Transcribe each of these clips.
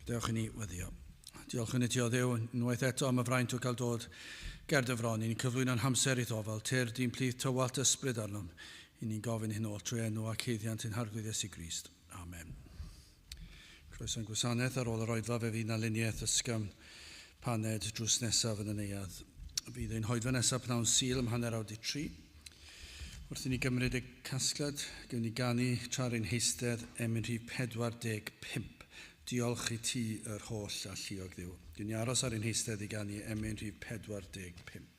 Gadewch i ni weddio. Diolch yn i ti o Dduw, unwaith eto am y fraint o gael dod ger dy fron. I ni'n cyflwyno'n hamser i'th ofal, tyr di'n plith tywallt ysbryd arnom. I ni'n gofyn hyn oll trwy enw ac haeddiant ein Harglwydd Iesu Grist. Amen. Croeso'n gwasanaeth ar ôl yr oedfa fe fydd na luniaeth ysgafn paned drws nesaf yn y neuadd. Fydd ein hoedfa nesaf pnawn Sul am 2:30. Wrth i ni gymryd y casgliad, gewn ni ganu tra'r ein heistedd emyn rhif 45. Diolch i ti yr holl alluog Dduw. Gewn ni aros ar ein heistedd i ganu emyn rhif 45.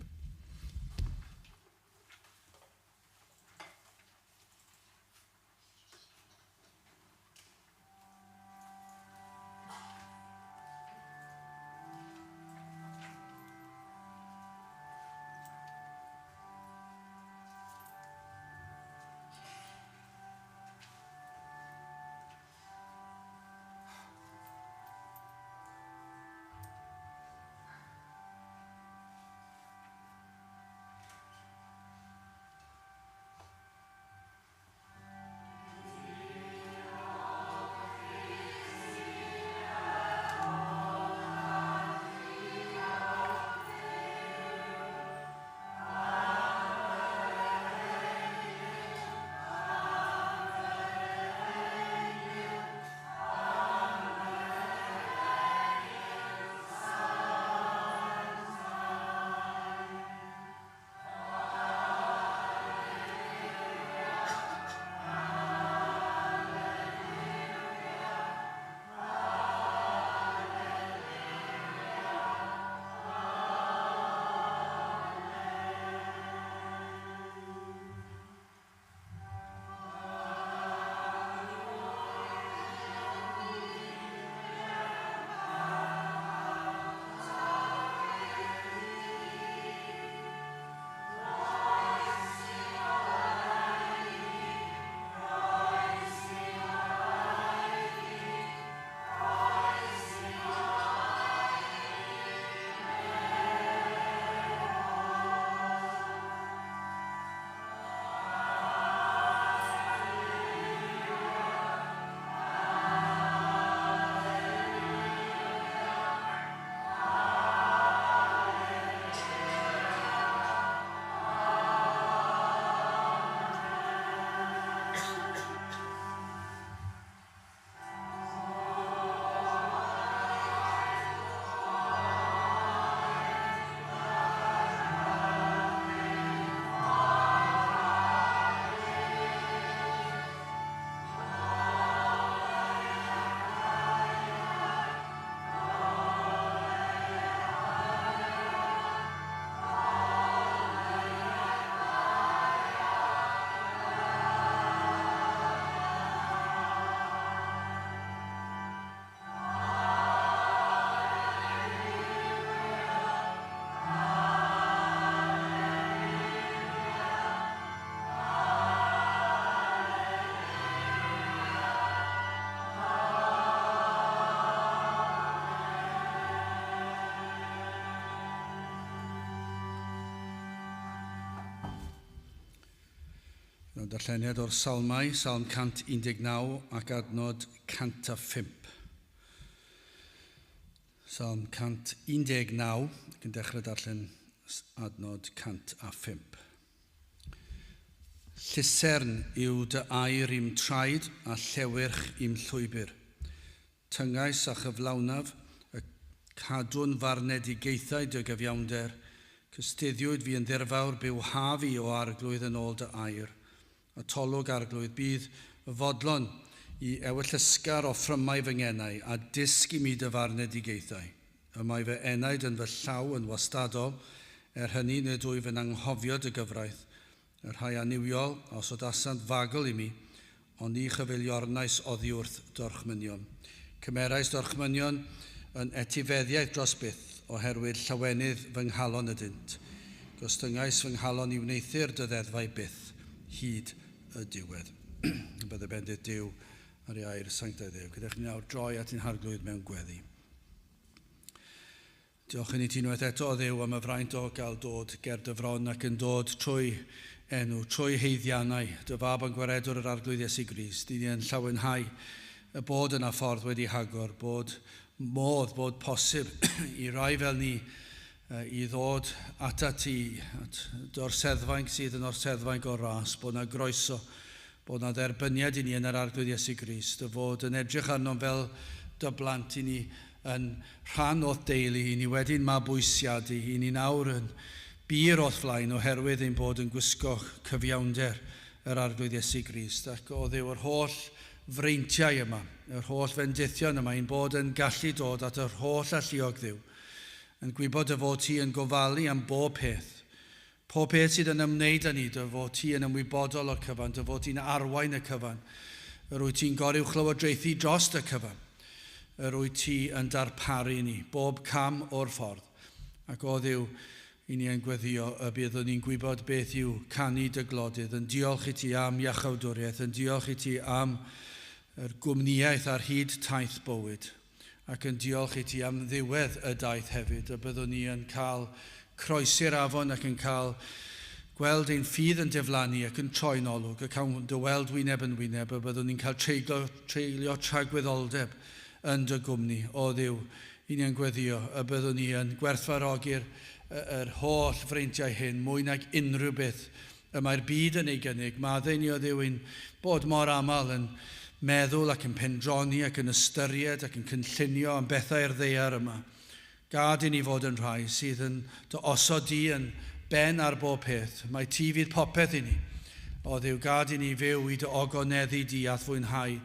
Darlleniad o'r Salmau, Salm 119 ac adnod 105. Salm 119, ac yn dechrau darllen adnod 105. Llusern yw dy air i'm traed a llewyrch i'm llwybr. Tyngais a chyflawnaf y cadw'n farnedigaethau dy gyfiawnder, cystuddiwyd fi yn ddirfawr byw haf i o arglwydd yn ôl dy air. Atolwg arglwydd bydd y fodlon i ewyllysgar o ffrymau fy ngenau a dysg i mi dy farnedigaethau. Y mae fy enaid yn fy llaw yn wastadol, er hynny nid wyf yn anghofio dy gyfraith. Y rhai annuwiol a osodasant fagl i mi, ond ni chyfeiliornais oddi wrth dorchmynion. Cymerais dorchmynion yn etifeddiaeth dros byth, oherwydd llawenydd fy nghalon ydynt. Gostyngais fy nghalon i wneuthur dy ddeddfau byth, hyd y diwedd. Bydde bendith Duw ar ei air sanctaidd ef. Gadewch ni nawr droi at ein harglwydd mewn gweddi. Diolch i ni ti unwaith eto, o Dduw, am y fraint o gael dod ger dy fron ac yn dod trwy enw, trwy haeddiannau, dy fab yn gwaredwr yr Arglwydd Iesu Grist. Ni yn llawenhau y bod yna ffordd wedi hagor, bod modd, bod posib i rai fel ni i ddod ata ti, at dy orseddfainc sydd yn orseddfainc o ras, bod yna groeso, bod yna dderbyniad i ni yn yr Arglwydd Iesu Grist, dy fod yn edrych arnom fel dy blant i ni yn rhan o'th deulu, i ni wedi'n mabwysiadu, i ni nawr yn bur o'th flaen oherwydd ein bod yn gwisgo cyfiawnder yr Arglwydd Iesu Grist. Ac o Dduw, yr holl freintiau yma, yr holl fendithion yma, ein bod yn gallu dod at yr holl alluog Dduw, yn gwybod dy fod ti yn gofalu am bob peth. Pob peth sydd yn ymwneud â ni, dy fod ti yn ymwybodol o'r cyfan, dy fod ti'n arwain y cyfan, yr wyt ti'n goruwchlywodraethu dros y cyfan, yr wyt ti yn darparu ni bob cam o'r ffordd. Ac o Dduw, i ni yn gweddio y byddwn ni'n gwybod beth yw canu dy glodydd, yn diolch i ti am iachawdwriaeth, yn diolch i ti am yr gwmnïaeth ar hyd taith bywyd, ac yn diolch i ti am ddiwedd y daith hefyd, y byddwn ni yn cael croesi'r afon ac yn cael gweld ein ffydd yn diflannu ac yn troi'n olwg, y cawn dy weld wyneb yn wyneb, y byddwn ni'n cael treulio tragwyddoldeb yn dy gwmni. O Dduw, i ni yn gweddio, y byddwn ni yn gwerthfawrogi'r yr holl freintiau hyn, mwy nag unrhyw beth y mae'r byd yn ei gynnig. Maddau ni o Dduw ein bod mor aml yn meddwl ac yn pendroni ac yn ystyried ac yn cynllunio am bethau'r ddaear yma. Gad i ni fod yn rhai sydd yn dy osod di yn ben ar bob peth. Mae ti fydd popeth i ni. O Dduw, gad i ni fyw i dy ogoneddu di a'th fwynhau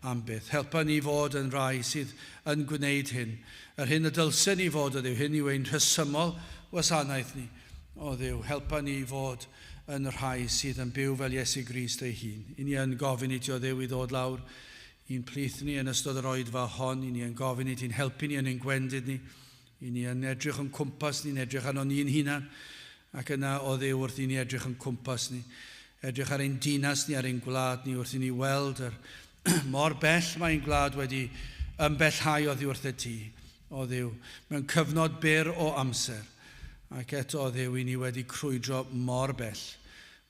am byth. Helpa ni fod yn rhai sydd yn gwneud hyn. Yr hyn y dylsen ni fod o Dduw, hyn yw ein rhesymol wasanaeth ni. O Dduw, helpa ni fod yn rhai sydd yn byw fel Iesu Grist ei hun. I ni yn gofyn i ti o Dduw i ddod lawr i'n plith ni yn ystod yr oedfa hon. I ni yn gofyn i ti'n helpu ni yn ein gwendid ni. I ni yn edrych yn cwmpas ni'n edrych arno ni'n hunan. Ac yna o Dduw wrth i ni edrych yn cwmpas ni. Edrych ar ein dinas ni, ar ein gwlad ni, wrth i ni weld yr mor bell mae'n gwlad wedi ymbellhau oddi wrth y ti, o Dduw, mewn cyfnod byr o amser. Ac eto o Dduw, i ni wedi crwydro mor bell,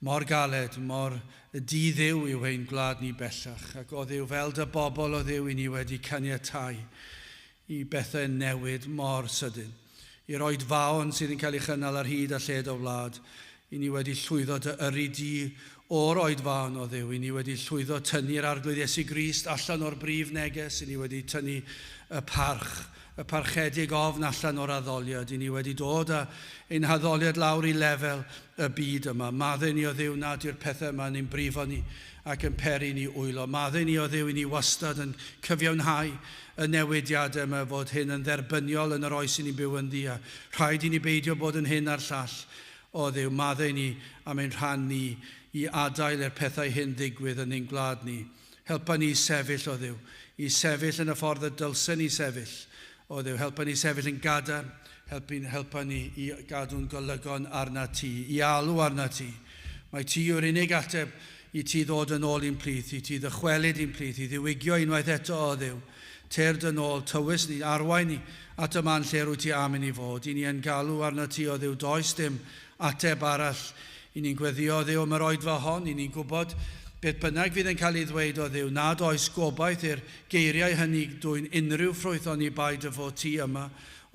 mor galed, mor di-Dduw yw ein gwlad ni bellach. Ac o Dduw, fel dy bobl o Dduw, i ni wedi caniatáu i bethau newid mor sydyn. I'r oedfaon sydd yn cael ei chynnal ar hyd a lled o wlad, i ni wedi llwyddo dy yrru di o'r oedfaon o Dduw. I ni wedi llwyddo tynnu'r Arglwydd Iesu Grist allan o'r brif neges. I ni wedi tynnu y parch, y parchedig ofn allan o'r addoliad. I ni wedi dod â ein haddoliad lawr i lefel y byd yma. Maddau ni o Dduw nad yw'r pethau yma yn ein brifo ni ac yn peri ni wylo. Maddau ni o Dduw i ni wastad yn cyfiawnhau y newidiadau yma fod hyn yn dderbyniol yn yr oes i ni'n byw ynddi, a rhaid i ni beidio bod yn hyn a'r llall. O Dduw, maddau ni am ein rhan ni i adael i'r pethau hyn ddigwydd yn ein gwlad ni. Helpa ni i sefyll, o Dduw, i sefyll yn y ffordd y dylsen ni sefyll. O Dduw, helpa ni sefyll yn gadarn, helpa ni i gadw'n golygon arna ti, i alw arna ti. Mae ti yw'r unig ateb i ti ddod yn ôl i'n plith, i ti ddychwelyd i'n plith, i ddiwygio unwaith eto, o Dduw. Tyrd yn ôl, tywys ni, arwain ni at y man lle rwyt ti am i ni fod. I ni yn galw arna ti, o Dduw, does dim ateb arall. I ni'n gweddio, o Dduw, am yr oedfa hon, i ni'n gwybod beth bynnag fydd yn cael ei ddweud, o Dduw, nad oes gobaith i'r geiriau hynny dwyn unrhyw ffrwyth oni bai dy fod ti yma,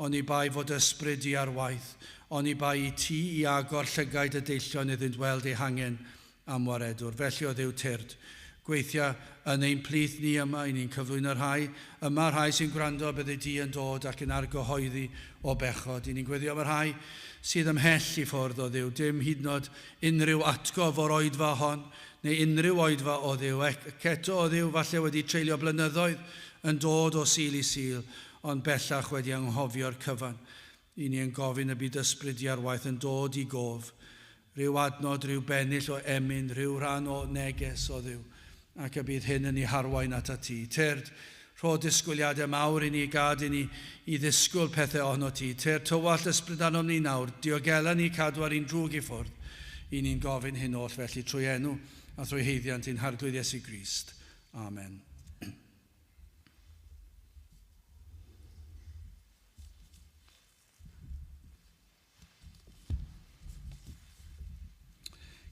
oni bai fod ysbryd di ar waith, oni bai i ti i agor llygaid y deillion iddynt weld eu hangen am waredwr. Felly, o Dduw, tyrd, gweithia yn ein plith ni yma, i ni'n cyflwyno rhai yma, rhai sy'n gwrando, bydde di yn dod ac yn argyhoeddi o bechod. I ni'n gweddio am y rhai sydd ymhell i ffwrdd o Dduw, dim hyd yn oed unrhyw atgof o'r oedfa hon, neu unrhyw oedfa o Dduw, ac eto o Dduw falle wedi treulio blynyddoedd yn dod o Sul i Sul, ond bellach wedi anghofio'r cyfan. I ni yn gofyn y byd ysbryd di ar waith yn dod i gof, rhyw adnod, rhyw bennill o emyn, rhyw rhan o neges o Dduw, ac y bydd hyn yn ei harwain at ti. Tyrd, rho disgwyliadau mawr i ni, gad i ni i ddisgwyl pethau ohono ti. Tyrd, tywallt ysbryd arnom ni nawr, diogela ni cadw ar un drwg i ffwrdd. I ni'n gofyn hyn oll felly trwy enw a thrwy haeddiant ein Harglwydd Iesu Grist. Amen.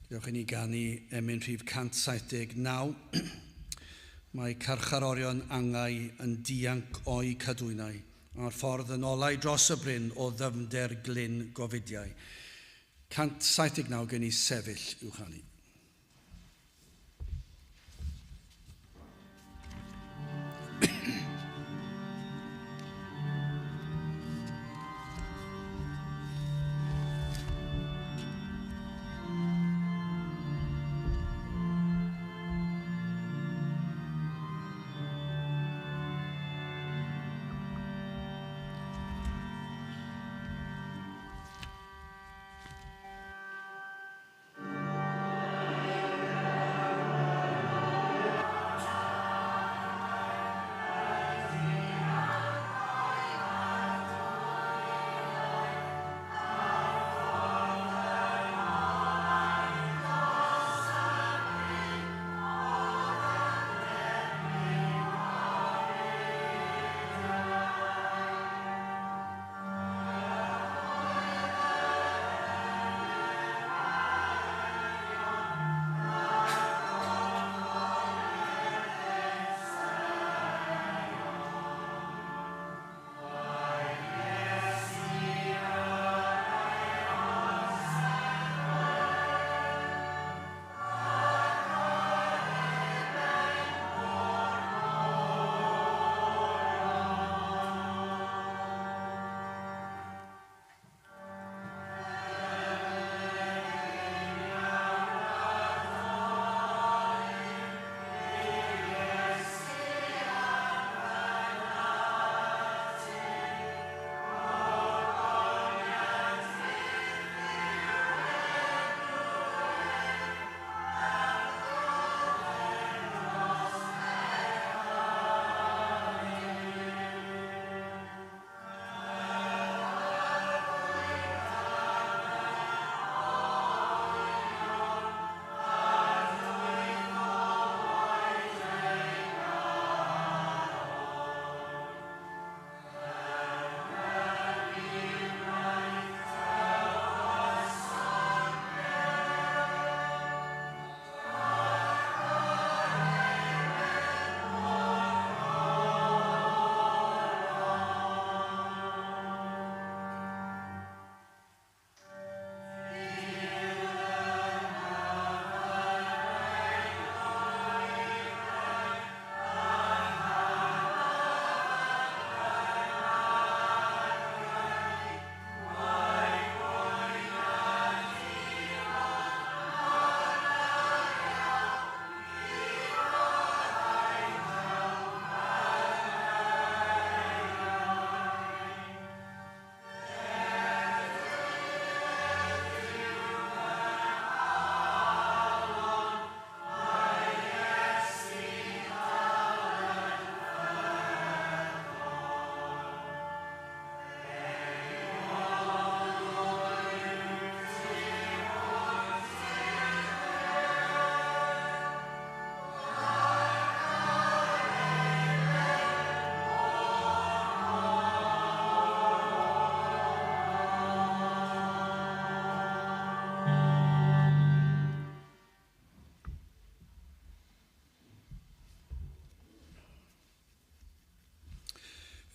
Gadewch i ni ganu emyn rhif 179. Mae carcharorion angau yn dianc o'u cadwynau, a'r ffordd yn olau dros y bryn o ddyfnder glyn gofidiau. 179 gen i sefyll i'w chanu.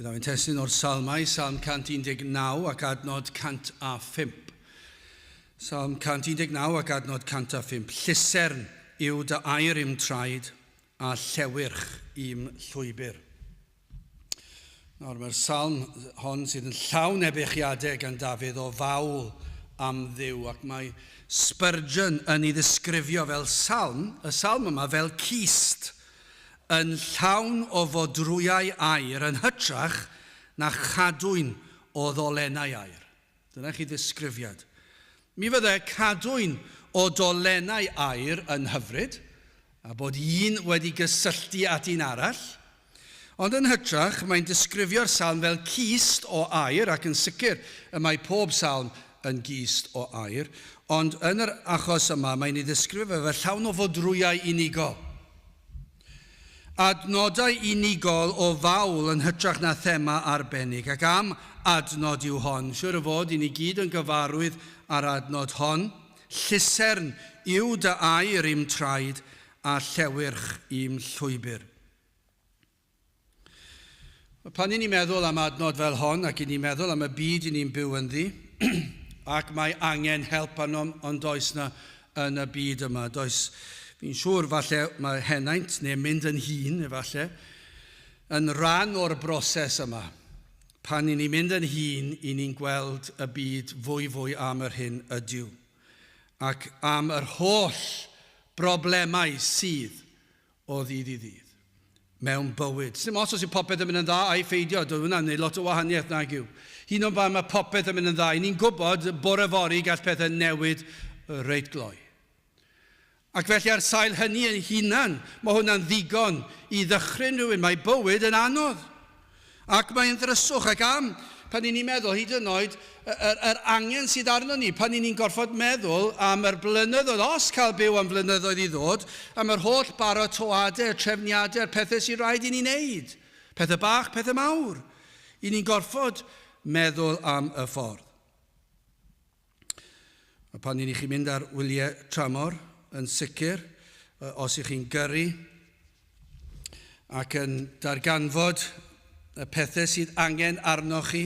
Byddaf yn testun o'r Salmau, Salm 119 ac adnod 105. Salm 119 ac adnod 105. Llusern yw dy air i'm traed a llewyrch i'm llwybr. Nawr mae'r salm hon sydd yn llawn ebychiadau gan Dafydd o fawl am Dduw ac mae Spurgeon yn ei ddisgrifio fel salm, y salm yma fel cist yn llawn o fodrwyau aur yn hytrach na chadwyn o ddolennau aur. Dyna chi ddisgrifiad. Mi fydde cadwyn o dolennau aur yn hyfryd, a bod un wedi gysylltu at un arall, ond yn hytrach mae'n disgrifio'r salm fel cist o aur, ac yn sicr y mae pob salm yn gist o aur, ond yn yr achos yma mae'n ei ddisgrifio fel llawn o fodrwyau unigol. Adnodau unigol o fawl yn hytrach na thema arbennig, ac am adnod yw hon. Siwr o fod i ni gyd yn gyfarwydd â'r adnod hon. Llusern yw dy air i'm traed a llewyrch i'm llwybr. Pan i ni'n meddwl am adnod fel hon ac i ni'n meddwl am y byd i ni'n byw ynddi, ac mae angen help arnom, ond does na yn y byd yma. Does, fi'n siŵr falle mae henaint neu mynd yn hŷn efallai, yn rhan o'r broses yma. Pan i ni'n mynd yn hŷn, i ni'n gweld y byd fwy fwy am yr hyn ydyw. Ac am yr holl broblemau sydd o ddydd i ddydd mewn bywyd. Dim ots os yw popeth yn mynd yn dda a'i pheidio, doedd hwnna'n gwneud lot o wahaniaeth nag yw. Hyd yn oed pan mae popeth yn mynd yn dda, i ni'n gwybod bore fory gall pethau newid reit gloi. Ac felly ar sail hynny yn hunan, mae hwnna'n ddigon i ddychryn rhywun. Mae bywyd yn anodd. Ac mae'n ddryswch. Ac am, pan i ni'n meddwl, hyd yn oed, yr, yr angen sydd arno ni, pan i ni'n gorfod meddwl am yr blynyddoedd, os cael byw am flynyddoedd i ddod, am yr holl baratoadau, y trefniadau, y pethau sy'n rhaid i ni wneud. Pethau bach, pethau mawr. I ni'n gorfod meddwl am y ffordd. A pan i chi'n mynd ar wyliau tramor, yn sicr, os ych chi'n gyrru ac yn darganfod y pethau sydd angen arnoch chi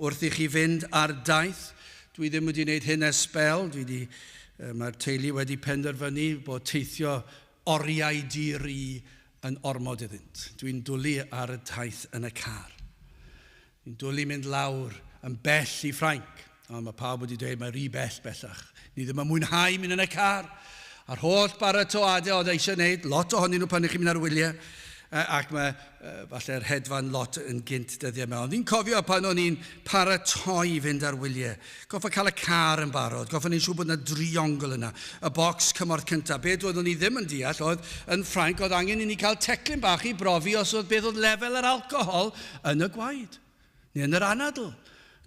wrth i chi fynd ar daith. Dwi ddim wedi gwneud hyn ers sbel. Dwi wedi, mae'r teulu wedi penderfynu bod teithio oriau di-ri yn ormod iddynt. Dwi'n dwlu ar y taith yn y car. Ni'n dwlu mynd lawr yn bell i Ffrainc. Ond mae pawb wedi dweud mae rhy bell bellach. Ni ddim yn mwynhau mynd yn y car. A'r holl baratoadau oedd eisiau gwneud, lot ohonyn nhw pan ych chi'n mynd ar wyliau, ac mae falle'r hedfan lot yn gynt dyddiau yma. Ond fi'n cofio pan o'n i'n paratoi i fynd ar wyliau. Goffa cael y car yn barod, goffa ni'n siŵr bod yna driongl yna, y bocs cymorth cyntaf. Be doeddwn ni ddim yn deall oedd yn Ffrainc oedd angen i ni cael teclyn bach i brofi os oedd beth oedd lefel yr alcohol yn y gwaed, neu yn yr anadl.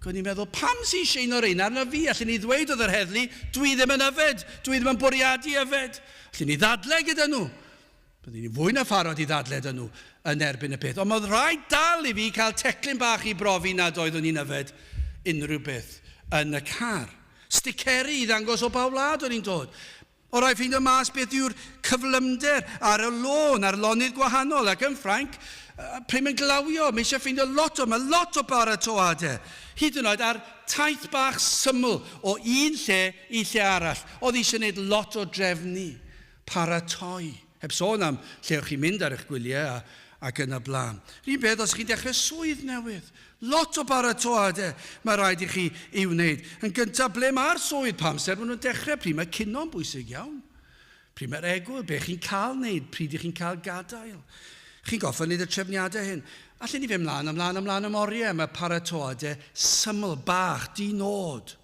Ac o'n i'n meddwl, pam sy'n eisiau un o'r ein arno fi? Allen ni ddweud oedd yr heddlu, dwi ddim yn yfed, dwi ddim yn bwriadu yfed. Allen ni ddadle gyda nhw. Byddwn ni'n fwy na pharod i ddadle gyda nhw yn erbyn y peth. Ond oedd rhaid dal i fi cael teclyn bach i brofi nad oeddwn i'n yfed unrhyw beth yn y car. Sticeri i ddangos o ba wlad o'n i'n dod. O rhaid ffeindio mas beth yw'r cyflymder ar y lôn, ar lonydd gwahanol, ac yn Ffrainc, pryd mae'n glawio, mae eisiau ffeindio lot o, mae lot o baratoadau. Hyd yn oed ar taith bach syml o un lle i lle arall, oedd eisiau gwneud lot o drefnu, paratoi. Heb sôn am lle o'ch chi'n mynd ar eich gwyliau a, ac yn y blaen. Rhyn beth os chi'n dechrau swydd newydd. Lot o baratoadau mae rhaid i chi ei wneud. Yn gyntaf, ble mae'r swydd? Pa amser maen nhw'n dechrau? Pryd mae cino'n bwysig iawn? Pryd mae'r egwyl? Be chi'n cael wneud? Pryd ych chi'n cael gadael? Chi'n goffa wneud y trefniadau hyn. Allen ni fynd mlaen, ymlaen, ymlaen am oriau. Mae paratoadau syml, bach, di-nod.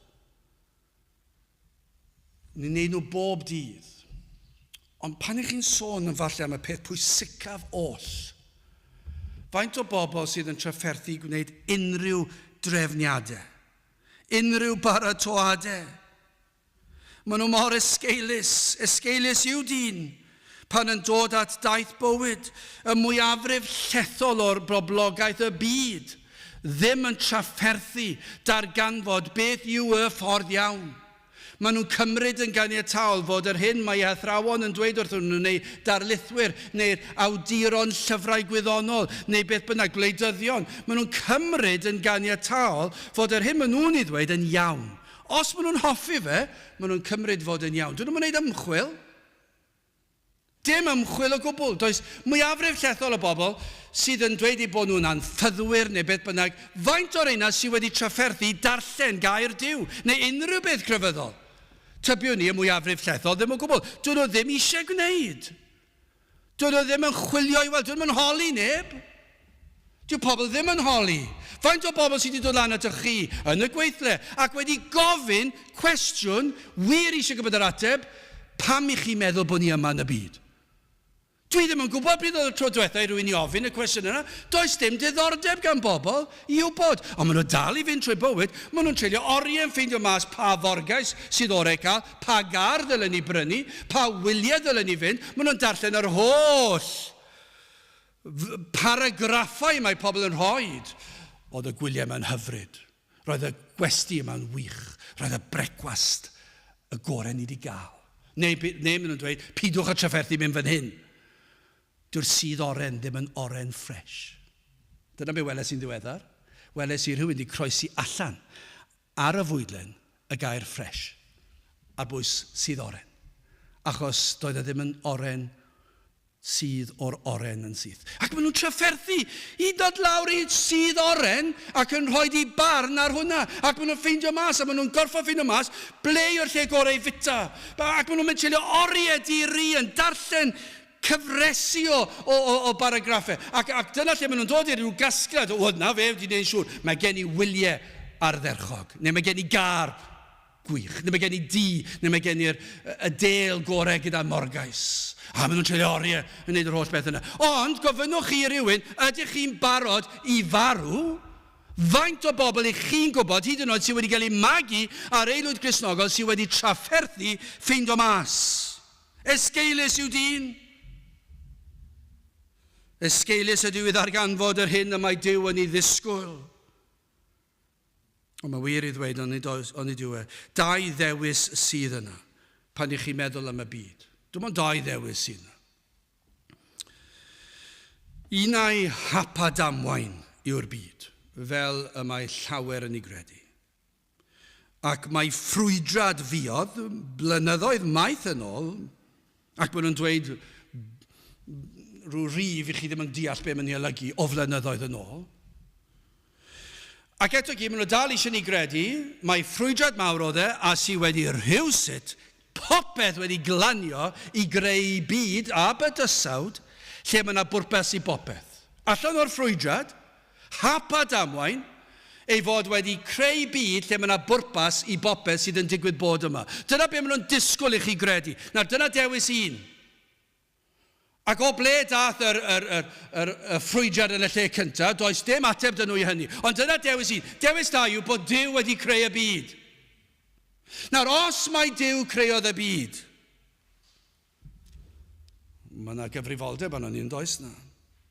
Ni'n neud nhw bob dydd. Ond pan ych chi'n sôn yn falle am y peth pwysicaf oll, faint o bobl sydd yn trafferthu gwneud unrhyw drefniadau, unrhyw baratoadau? Maen nhw mor esgeulus, esgeulus yw dyn, pan yn dod at daith bywyd, y mwyafrif llethol o'r boblogaeth y byd ddim yn trafferthu darganfod beth yw y ffordd iawn. Maen nhw'n cymryd yn ganiataol fod yr hyn mae eu hathrawon yn dweud wrthyn nhw, neu darlithwyr, neu'r awduron llyfrau gwyddonol, neu beth bynnag, gwleidyddion, maen nhw'n cymryd yn ganiataol fod yr hyn maen nhw'n ei ddweud yn iawn. Os maen nhw'n hoffi fe, maen nhw'n cymryd fod yn iawn. Dyn nhw'n gwneud ymchwil. Dim ymchwil o gwbl. Does mwyafrif llethol o bobl sydd yn dweud eu bod nhw'n anffyddwyr neu beth bynnag, faint o'r reina sydd wedi trafferthu darllen gair Duw neu unrhyw beth crefyddol? Tybiwn ni y mwyafrif llethol ddim o gwbl. Dyn nhw ddim eisiau gwneud. Dyn nhw ddim yn chwilio i weld, dyn nhw'm yn holi neb. Dyw pobl ddim yn holi. Faint o bobl sydd wedi dod lan atoch chi yn y gweithle ac wedi gofyn cwestiwn, wir eisiau gwybod yr ateb, pam i chi meddwl bod ni yma yn y byd? Dwi ddim yn gwybod pryd oedd y tro diwetha i rywun i ofyn y cwestiwn yna. Does dim diddordeb gan bobl i wybod. Ond maen nhw dal i fynd trwy bywyd. Maen nhw'n treulio oriau yn ffeindio mas pa forgais sydd orau cael, pa gar ddylen ni brynu, pa wyliau ddylen ni fynd. Maen nhw'n darllen yr holl paragraffau mae pobl yn rhoi. Oedd y gwyliau yma'n hyfryd. Roedd y gwesty yma'n wych. Roedd y brecwast y gorau ni wedi gael. Neu, neu maen nhw'n dweud, pidwch â trafferthu mynd fan hyn. Dyw'r sudd oren ddim yn oren ffresh. Dyna be weles i'n ddiweddar. Weles i rhywun wedi croesi allan ar y fwydlen y gair fresh ar bwys sydd oren. Achos doedd e ddim yn oren sydd o'r oren yn syth. Ac maen nhw'n trafferthu i dod lawr i sydd oren ac yn rhoi di barn ar hwnna. Ac maen nhw'n ffeindio mas, a maen nhw'n gorfod ffeindio mas ble yw'r lle gorau i fita. Ac maen nhw'n mynd treulio oriau di-ri yn darllen cyfresi o, o, o, o baragraffau. Ac, ac dyna lle maen nhw'n dod i ryw gasgliad. O, na fe, wedi gwneud yn siŵr. Mae gen i wyliau ardderchog. Neu mae gen i gar gwych. Neu mae gen i dŷ, neu mae gen i'r y del gorau gyda morgais. A maen nhw'n treulio oriau yn gwneud yr holl beth yna. Ond gofynnwch chi i rywun, ydych chi'n barod i farw? Faint o bobl ych chi'n gwybod, hyd yn oed sydd wedi cael eu magu ar aelwyd Gristnogol, sydd wedi trafferthu ffeindo mas? Esgeulus yw dyn. Esgeulus ydyw i ddarganfod yr hyn y mae Duw yn ei ddisgwyl. Ond mae wir i ddweud, onid, oes, onid yw e, dau ddewis sydd yna pan i chi meddwl am y byd. Dim ond dau ddewis sydd yna. Unai hap a damwain yw'r byd, fel y mae llawer yn ei gredu. Ac mae ffrwydrad fuodd blynyddoedd maith yn ôl, ac maen nhw'n dweud rhyw rif i chi ddim yn deall be mae'n ei olygu o flynyddoedd yn ôl. Ac eto gyd, maen nhw dal eisiau ni gredu mai ffrwydrad mawr oedd e a sydd wedi rhywsut popeth wedi glanio i greu byd a bydysawd lle mae yna bwrpas i bopeth. Allan o'r ffrwydrad, Hap a damwain, ei fod wedi creu byd lle mae yna bwrpas i bopeth sydd yn digwydd bod yma. Dyna be maen nhw'n disgwyl i chi gredu. Nawr, dyna dewis un. Ac o ble daeth yr, yr, yr, yr, y ffrwydrad yn y lle cyntaf, does dim ateb dyn nhw i hynny. Ond dyna dewis un. Dewis da yw bod Duw wedi creu y byd. Nawr, os mai Duw creodd y byd, Mae yna gyfrifoldeb arno ni, yn does na?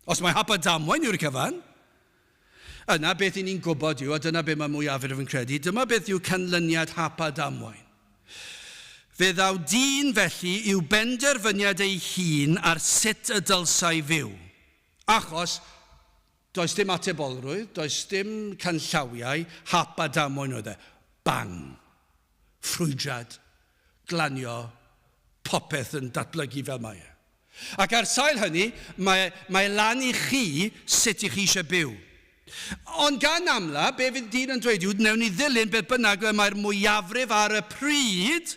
Os mae hap a damwain yw'r cyfan, yna beth i ni'n gwybod yw, a dyna beth mae mwyafrif yn credu, dyma beth yw canlyniad hap a damwain. Fe ddaw dyn felly i'w benderfyniad ei hun ar sut y dylsai fyw. Achos does dim atebolrwydd, does dim canllawiau, hap a damwain oedd e. Bang! Ffrwydrad glanio popeth yn datblygu fel mae e. Ac ar sail hynny, mae, mae lan i chi sut i chi eisiau byw. Ond gan amla, be fydd dyn yn dweud yw, wnewn ni ddilyn beth bynnag y mae'r mwyafrif ar y pryd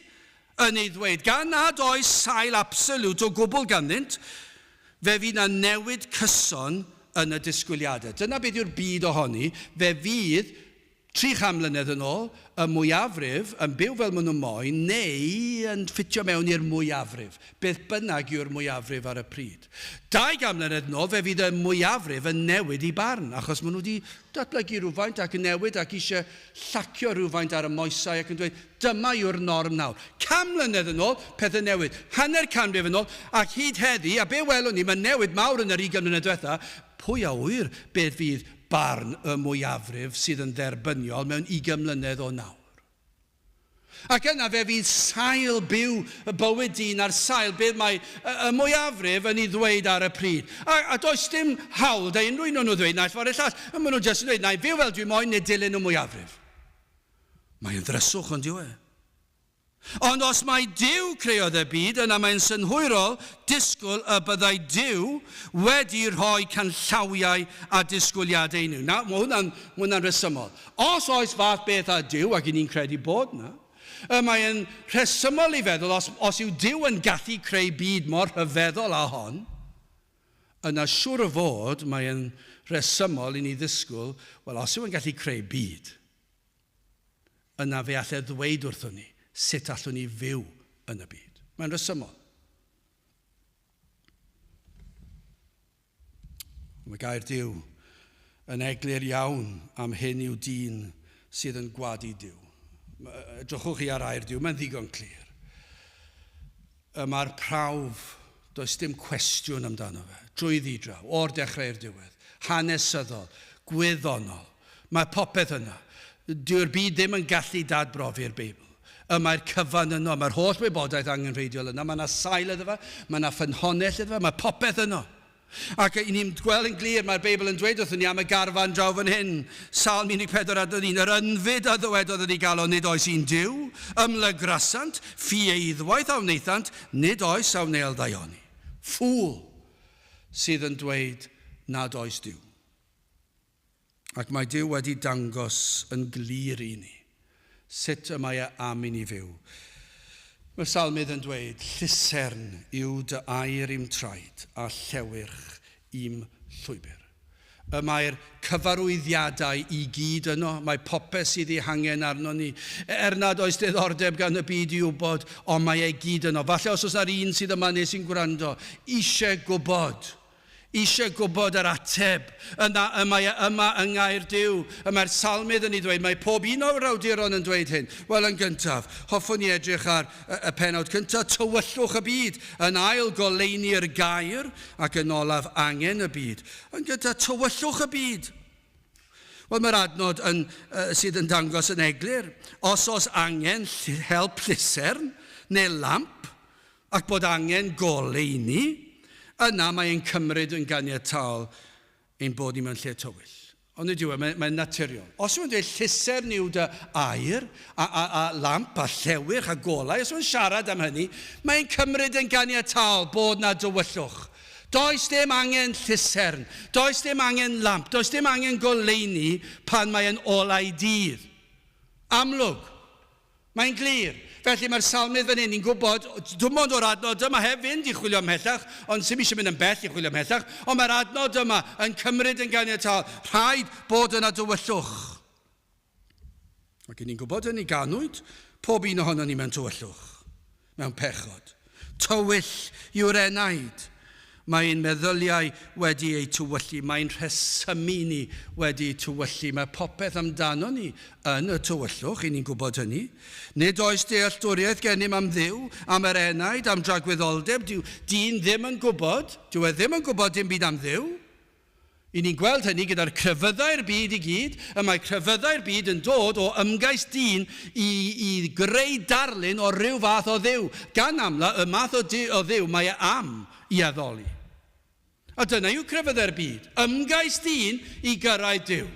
yn ei ddweud. Gan nad oes sail absoliwt o gwbl ganddynt, fe fydd 'na newid cyson yn y disgwyliadau. Dyna beth yw'r byd ohoni, fe fydd 300 mlynedd yn ôl, y mwyafrif yn byw fel maen nhw moyn neu yn ffitio mewn i'r mwyafrif, beth bynnag yw'r mwyafrif ar y pryd. 200 mlynedd yn ôl, fe fydd y mwyafrif yn newid eu barn, achos maen nhw wedi datblygu rhywfaint ac yn newid ac eisiau llacio rhywfaint ar y moesau ac yn dweud, dyma yw'r norm nawr. 100 mlynedd yn ôl, pethau'n newid. Hanner canrif yn ôl, ac hyd heddi, a be welwn ni, mae'n newid mawr yn yr 20 mlynedd diwetha, Pwy a ŵyr beth fydd barn y mwyafrif sydd yn dderbyniol mewn ugain mlynedd o nawr? Ac yna fe fydd sail byw y bywyd dyn ar sail beth mae y mwyafrif yn ei ddweud ar y pryd. A, a does dim hawl da unrhyw un o'n nhw ddweud naill ffordd neu'r llall. Maen nhw jyst yn dweud, na i fyw fel dwi moyn neu dilyn y mwyafrif. Mae'n ddryswch ond yw e? Ond os mai Duw creodd y byd, yna mae'n synhwyrol disgwyl y byddai Duw wedi rhoi canllawiau a disgwyliadau i ni. Nawr, mae hwnna'n, mae hwnna'n rhesymol. Os oes fath beth â Duw, ac i ni'n credu bod yna, y mae'n rhesymol i feddwl os, os yw Duw yn gallu creu byd mor rhyfeddol â hon, yna siŵr o fod mae'n rhesymol i ni ddisgwyl, wel, os yw e'n gallu creu byd, yna fe all e ddweud wrthon ni sut allwn ni fyw yn y byd. Mae'n rhesymol. Mae gair Duw yn eglur iawn am hyn yw dyn sydd yn gwadu Duw. Edrychwch chi ar air Duw, mae'n ddigon clir. Y mae'r prawf, does dim cwestiwn amdano fe, drwy ddidraw, o'r dechrau i'r diwedd, hanesyddol, gwyddonol, Mae popeth yna. Dyw'r byd ddim yn gallu dadbrofi'r Beibl. Y mae'r cyfan yno. Mae'r holl wybodaeth angenrheidiol yna. Mae yna sail iddo fe, mae yna ffynhonnell iddo fe, mae popeth yno. Ac i ni'n gweld yn glir, mae'r Beibl yn dweud wrthyn ni am y garfan draw fan hyn. Salm 14 adnod 1, Yr ynfyd a ddywedodd yn ei galon, nid oes un Duw, ymlygrasant, ffieiddwaith a wnaethant, nid oes a wnêl ddaioni. Ffŵl sydd yn dweud nad oes Duw. Ac mae Duw wedi dangos yn glir i ni sut y mae e am i ni fyw. Mae'r salmydd yn dweud, Llusern yw dy air i'm traed a llewyrch i'm llwybr. Y mae'r cyfarwyddiadau i gyd yno, mae popeth sydd ei hangen arnon ni. Er nad oes diddordeb gan y byd i wybod, ond mae e gyd yno. Falle os oes na'r un sydd yma neu sy'n gwrando, eisiau gwybod, Eisiau gwybod yr ateb, yna y mae e yma yng Ngair Duw. Y mae'r salmydd yn ei ddweud, mae pob un o'r awduron yn dweud hyn. Wel, yn gyntaf, hoffwn i edrych ar y, y pennawd cyntaf, tywyllwch y byd. Yn ail, goleuni'r gair, ac yn olaf, angen y byd. Yn gyntaf, tywyllwch y byd. Wel, mae'r adnod yn, uh, sydd yn dangos yn eglur. Os oes angen help llusern neu lamp, ac bod angen goleuni, yna mae e'n cymryd yn ganiataol ein bod ni mewn lle tywyll. Ond nid yw e, mae'n mae naturiol. Os yw'n dweud llusern yw dy air, a, a, a lamp, a llewyrch, a golau, os yw'n siarad am hynny, mae'n cymryd yn ganiataol bod na dywyllwch. Does dim angen llusern, does dim angen lamp, does dim angen goleuni pan mae'n olau dydd. Amlwg. Mae'n glir. Felly mae'r salmydd fan hyn, ni'n gwybod, dim ond o'r adnod yma, heb fynd i chwilio ymhellach, ond sy'm eisiau mynd yn bell i chwilio ymhellach, ond mae'r adnod yma yn cymryd yn ganiataol, rhaid bod yna dywyllwch. Ac ni'n gwybod hynny, ganwyd pob un ohono ni mewn tywyllwch, mewn pechod. Tywyll yw'r enaid. Mae ein meddyliau wedi eu tywyllu, mae'n rhesymu ni wedi eu tywyllu, mae popeth amdano ni yn y tywyllwch, i ni'n gwybod hynny. Nid oes dealltwriaeth gennym am Dduw, am yr enaid, am dragwyddoldeb, dyw dyn ddim yn gwybod, dyw e ddim yn gwybod dim byd am Dduw. I ni'n gweld hynny gyda'r crefyddau'r byd i gyd, y mae crefyddau'r byd yn dod o ymgais dyn i, i greu darlun o ryw fath o Dduw, gan amla y math o, o Dduw mae e am i addoli. A dyna yw crefyddau'r byd, ymgais dyn i gyrraedd Duw.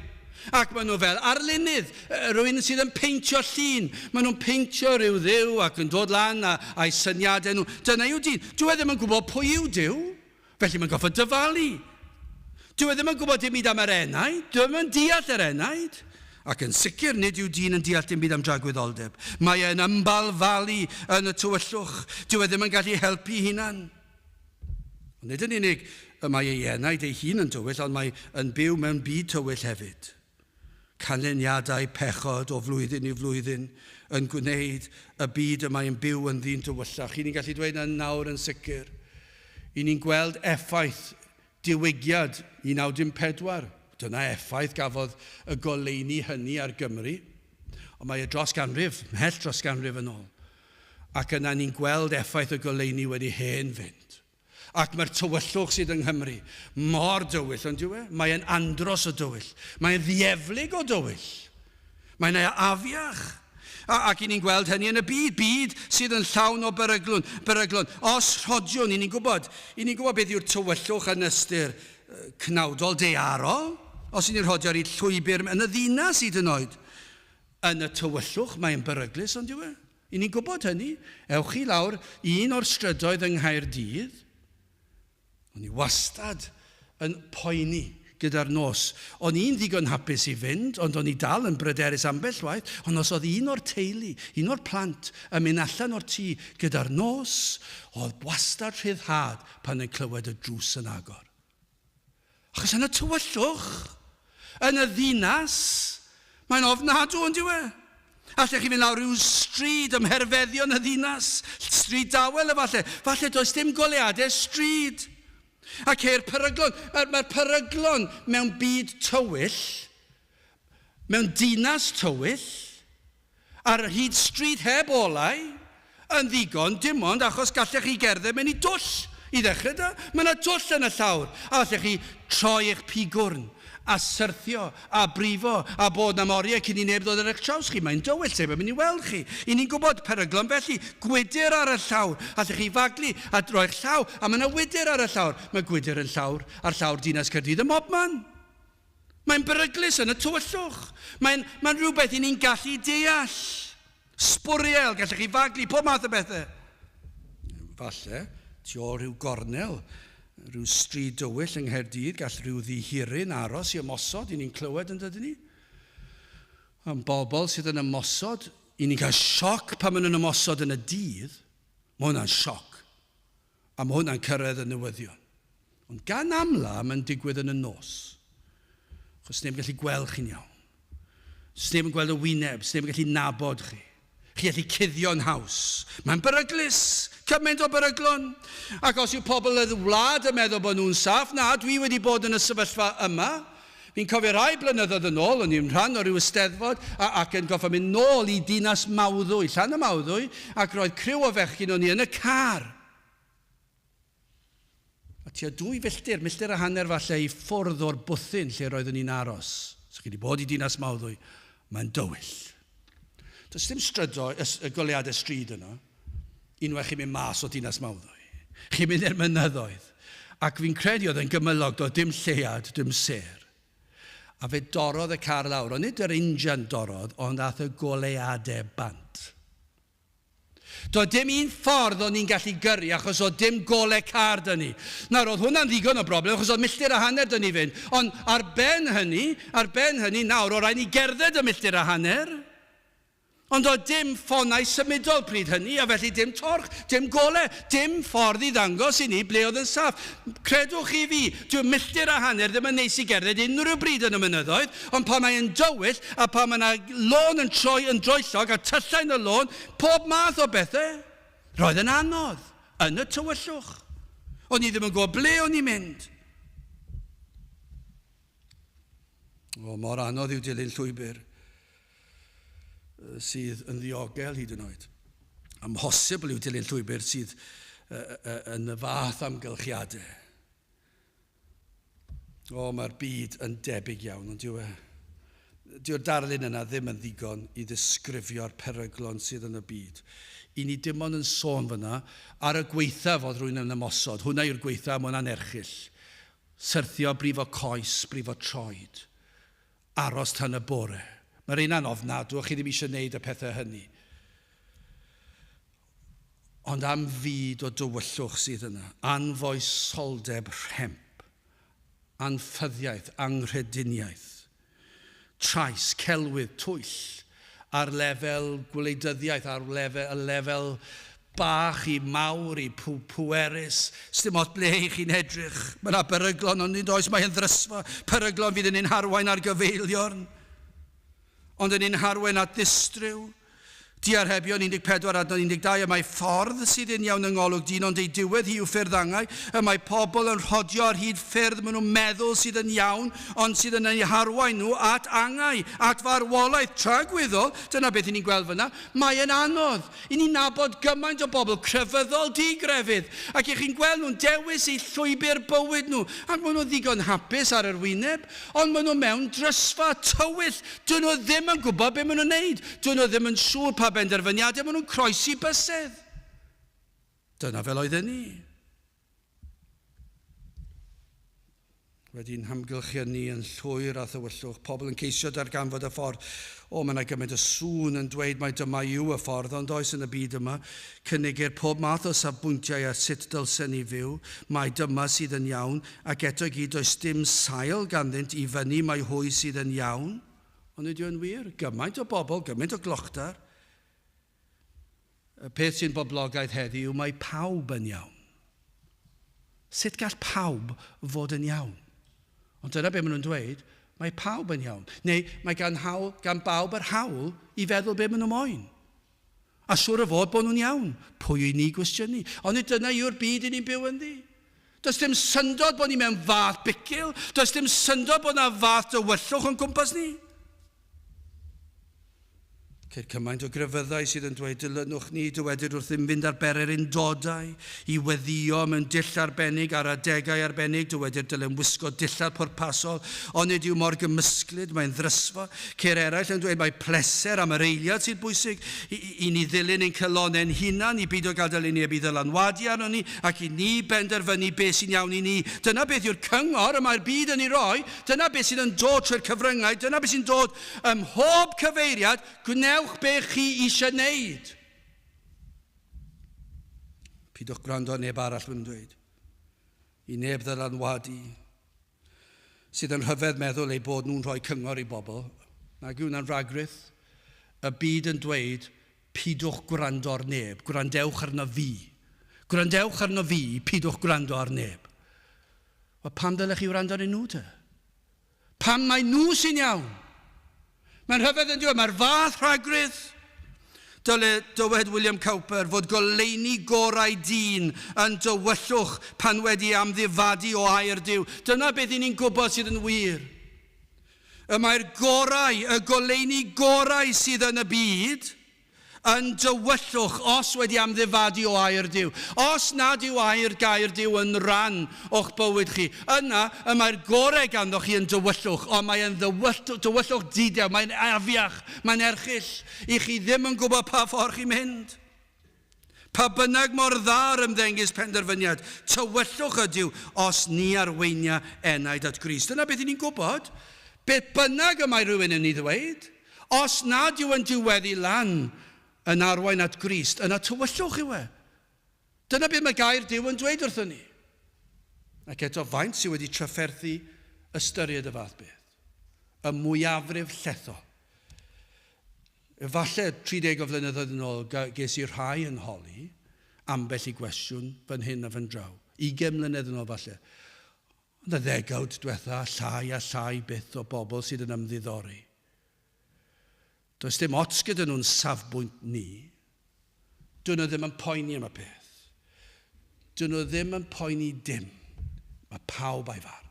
Ac maen nhw fel arlunydd, rhywun sydd yn peintio llun. Maen nhw'n peintio rhyw dduw ac yn dod lan a, a'i syniadau nhw. Dyna yw dyn. Dyw e ddim yn gwybod pwy yw Duw. Felly mae'n gorfod dyfalu. Dyw e ddim yn gwybod dim byd am yr enaid, dyw e ddim yn deall yr enaid. Ac yn sicr nid yw dyn yn deall dim byd am dragwyddoldeb. Mae e'n ymbalfalu yn y tywyllwch. Dyw e ddim yn gallu helpu hunan. Ond nid yn unig y mae ei enaid ei hun yn dywyll, ond mae yn byw mewn byd tywyll hefyd. Canlyniadau pechod o flwyddyn i flwyddyn yn gwneud y byd y mae'n byw ynddi'n dywyllach. I ni'n gallu dweud na nawr yn sicr. I ni'n gweld effaith diwygiad 1914. Dyna effaith gafodd y goleuni hynny ar Gymru. Ond mae e dros ganrif, mhell dros ganrif yn ôl. Ac yna ni'n gweld effaith y goleuni wedi hen fynd. Ac mae'r tywyllwch sydd yng Nghymru mor dywyll, ond yw e? Mae'n andros o dywyll. Mae'n ddieflig o dywyll. Mae'n afiach. A, ac i ni'n gweld hynny yn y byd, byd sydd yn llawn o beryglon. beryglon. Os rhodiwn, i ni'n gwybod, i ni'n gwybod beth yw'r tywyllwch yn ystyr cnawdol daearol. Os i ni'n rhodio ar ei llwybr yn y ddinas hyd yn oed, yn y tywyllwch, mae'n beryglus, ond yw e? I ni'n gwybod hynny. Ewch chi lawr un o'r strydoedd yng Nghaerdydd. O'n i wastad yn poeni gyda'r nos. O'n i'n ddigon hapus i fynd, ond o'n i dal yn bryderus ambell waith. Ond os oedd un o'r teulu, un o'r plant, yn mynd allan o'r tŷ gyda'r nos, oedd wastad rhyddhad pan yn clywed y drws yn agor. Achos yn y tywyllwch, yn y ddinas, mae'n ofnadw, yn dyw e? Allech chi fynd lawr rhyw stryd ym mherfeddion y ddinas, stryd dawel efallai. Falle does dim goleuadau stryd. A ceir peryglon. Mae'r mae peryglon mewn byd tywyll, mewn dinas tywyll, ar hyd stryd heb olau, yn ddigon, dim ond achos gallech chi gerdded mewn i dwll i ddechrau da. Mae yna twll yn y llawr, a allech chi troi eich pigwrn. A syrthio, a brifo, a bod am oriau cyn i neb ddod ar eich traws chi. Mae'n dywyll, sef yn mynd i weld chi. I ni'n gwybod peryglon felly, gwydr ar y llawr. Allech chi faglu a droi'ch llaw, a mae yna wydr ar y llawr. Mae gwydr yn llawr ar llawr Dinas Caerdydd ym mhobman. Mae'n beryglus yn y tywyllwch. Mae'n mae rhywbeth i ni'n gallu deall. Sbwriel, gallech chi faglu, pob math o bethau. Falle, tu ôl rhyw gornel, rhyw stryd dywyll yng Nghaerdydd, gall rhyw ddihiryn aros i ymosod, i ni'n clywed yn dydyn ni. Am bobl sydd yn ymosod, i ni'n cael sioc pan maen nhw'n ymosod yn y dydd, mae hwnna'n sioc. A mae hwnna'n cyrraedd y newyddion. Ond gan amla, mae'n digwydd yn y nos. Achos sneb yn gallu gweld chi'n iawn. Sneb yn gweld y wyneb, sneb yn gallu nabod chi. Chi gallu cuddio'n haws. Mae'n beryglus, cymaint o beryglon. Ac os yw pobl y wlad yn meddwl bod nhw'n saff, na, dwi wedi bod yn y sefyllfa yma. Fi'n cofio rhai blynyddoedd yn ôl, o'n i'n rhan o ryw ysteddfod a, ac yn goffa mynd nôl i Dinas Mawddwy, Llanymawddwy, ac roedd criw o fechgyn o'n i yn y car. A tua dwy filltir, milltir a hanner falle, i ffwrdd o'r bwthyn lle roeddwn ni'n aros. So chi wedi bod i Dinas Mawddwy, mae'n dywyll. Does dim strydo, y goleadau stryd yno, unwaith chi'n mynd mas o Dinas Mawddwy. Chi'n mynd i'r mynyddoedd. Ac fi'n credu oedd yn gymylog, doedd dim lleuad, dim sêr. A fe dorrodd y car lawr, ond nid yr injan dorrodd, ond ath y goleadau bant. Doedd dim un ffordd o'n ni'n gallu gyrru achos oedd dim gole car 'da ni. Nawr, oedd hwnna'n ddigon o broblem achos oedd milltir a hanner 'da ni fynd. Ond ar ben hynny, ar ben hynny nawr, oedd rhaid ni gerdded y milltir a hanner. Ond doedd dim ffonau symudol pryd hynny, a felly dim torch, dim gole, dim ffordd i ddangos i ni ble oedd yn saff. Credwch chi fi, dyw milltir a hanner ddim yn neis i gerdded unrhyw bryd yn y mynyddoedd, ond pan mae yn dywyll a pan mae yna lôn yn troi yn droellog a tyllau yn y lôn, pob math o bethau, roedd yn anodd, yn y tywyllwch. O'n i ddim yn gwybod ble o'n i'n mynd. O, mor anodd yw dilyn llwybr sydd yn ddiogel hyd yn oed. Amhosibl yw dilyn llwybr sydd yn y fath amgylchiadau. O, mae'r byd yn debyg iawn, ond dyw e. Dyw'r darlun yna ddim yn ddigon i ddisgrifio'r peryglon sydd yn y byd. I ni dim ond yn sôn fyna ar y gweithaf oedd rhywun yn ymosod. Hwna yw'r gweithaf, mae hwnna'n erchyll. Syrthio, brifo coes, brifo troed. Aros tan y bore. Mae'r rheina'n ofnadw a chi ddim eisiau gwneud y pethau hynny. Ond am fyd o dywyllwch sydd yna, anfoesoldeb rhemp, anffyddiaeth, anghrediniaeth, trais, celwydd, twyll, ar lefel gwleidyddiaeth, ar lefel, y lefel bach i mawr i pwerus, sdim ots ble i chi'n edrych, mae yna beryglon, ond nid oes, mae yn ddrysfa, peryglon fydd yn ein harwain ar gyfeiliorn, ond yn ein harwain at ddistryw. Diarhebion 14 adnod 12, Y mae ffordd sydd yn iawn yng ngolwg dyn, ond ei diwedd hi yw ffyrdd angau. Y mae pobl yn rhodio ar hyd ffyrdd maen nhw'n meddwl sydd yn iawn, ond sydd yn eu harwain nhw at angau, at farwolaeth tragwyddol. Dyna beth i ni'n gweld fyna. Mae yn anodd. I ni'n nabod gymaint o bobl crefyddol digrefydd, ac i chi'n gweld nhw'n dewis eu llwybr bywyd nhw, ac maen nhw'n ddigon hapus ar yr wyneb, ond maen nhw mewn drysfa tywyll. Dyn nhw ddim yn gwybod beth maen nhw'n neud. Dyn nhw ddim yn siŵr pa benderfyniadau maen nhw'n croesi bysedd. Dyna fel oedden ni. Wedi'n hamgylchynu yn llwyr â thywyllwch, pobl yn ceisio darganfod y ffordd. O, mae yna gymaint o sŵn yn dweud mai dyma yw y ffordd, ond oes yn y byd yma. Cynigir pob math o safbwyntiau ar sut dylsen ni fyw, mai dyma sydd yn iawn, ac eto i gyd does dim sail ganddynt i fynnu mai hwy sydd yn iawn. Ond nid yw'n wir. Gymaint o bobl, gymaint o glochdar. Y peth sy'n boblogaidd heddiw yw mae pawb yn iawn. Sut gall pawb fod yn iawn? Ond dyna be maen nhw'n dweud, mae pawb yn iawn. Neu mae gan, hawl, gan bawb yr hawl i feddwl be maen nhw moyn. A siŵr o fod bod nhw'n iawn. Pwy i ni gwestiynu? Ond nid dyna yw'r byd i ni'n byw ynddi. Does dim syndod bod ni mewn fath bicil. Does dim syndod bod na fath dywyllwch o'n gwmpas ni. Ceir cymaint o grefyddau sydd yn dweud dilynwch ni, dywedir wrthym fynd ar bererindodau, i weddïo mewn dull arbennig ar adegau arbennig, dywedir dylem wisgo dillad pwrpasol, ond nid yw mor gymysglyd, mae'n ddrysfa. Ceir eraill yn dweud mai pleser am yr eiliad sydd bwysig, i, i ni ddilyn ein calonnau'n hunan, i beidio gadael i neb i ddylanwadu arnon ni, ac i ni benderfynu beth sy'n iawn i ni. Dyna beth yw'r cyngor y mae'r byd yn ei roi, dyna beth sydd yn dod trwy'r cyfryngau, dyna beth sy'n dod Ym mhob cyfeiriad, gwnewch be chi eisiau wneud. Pidwch gwrando ar neb arall, maen nhw'n dweud. I neb ddylanwadu. Sydd yn rhyfedd meddwl eu bod nhw'n rhoi cyngor i bobl. Nag yw hwnna'n ragrith? Y byd yn dweud, pidwch gwrando ar neb, gwrandewch arno fi. Gwrandewch arno fi, pidwch gwrando ar neb. Wel, pam ddylech chi wrando arnyn nhw te? Pam mai nhw sy'n iawn? Mae'n rhyfedd yn diwedd, mae'r fath rhagrith. Dyle, dywed William Cowper, fod goleuni gorau dyn yn dywyllwch pan wedi amddifadu o air Duw. Dyna beth i ni'n gwybod sydd yn wir. Y mae'r gorau, y goleuni gorau sydd yn y byd, yn dywyllwch os wedi amddifadu o air Duw. Os nad yw air gair Duw yn ran o'ch bywyd chi, yna y mae'r gorau ganddo chi yn dywyllwch, ond mae e'n dywyllwch didew, mae'n afiach, mae'n erchyll, i chi ddim yn gwybod pa ffordd chi'n mynd. Pa bynnag mor dda'r ymddengys penderfyniad, tywyllwch ydyw os ni arweinia enaid at Grist. Dyna beth i ni'n gwybod. Beth bynnag y mae rhywun yn ei ddweud, os nad yw yn diweddu lan yn arwain at Grist, yna tywyllwch yw e. Dyna beth mae gair Duw yn dweud wrthyn ni. Ac eto, faint sydd wedi trafferthu ystyried y fath beth? Y mwyafrif llethol. Efallai 30 o flynyddoedd yn ôl ges i rhai yn holi ambell i gwestiwn fan hyn a fan draw. 20 mlynedd yn ôl falle. Ond y ddegawd diwetha, llai a llai byth o bobl sydd yn ymddiddori. Does dim ots gyda nhw'n safbwynt ni. Dyn nhw ddim yn poeni am y peth. Dyn nhw ddim yn poeni dim. Mae pawb a'i farn.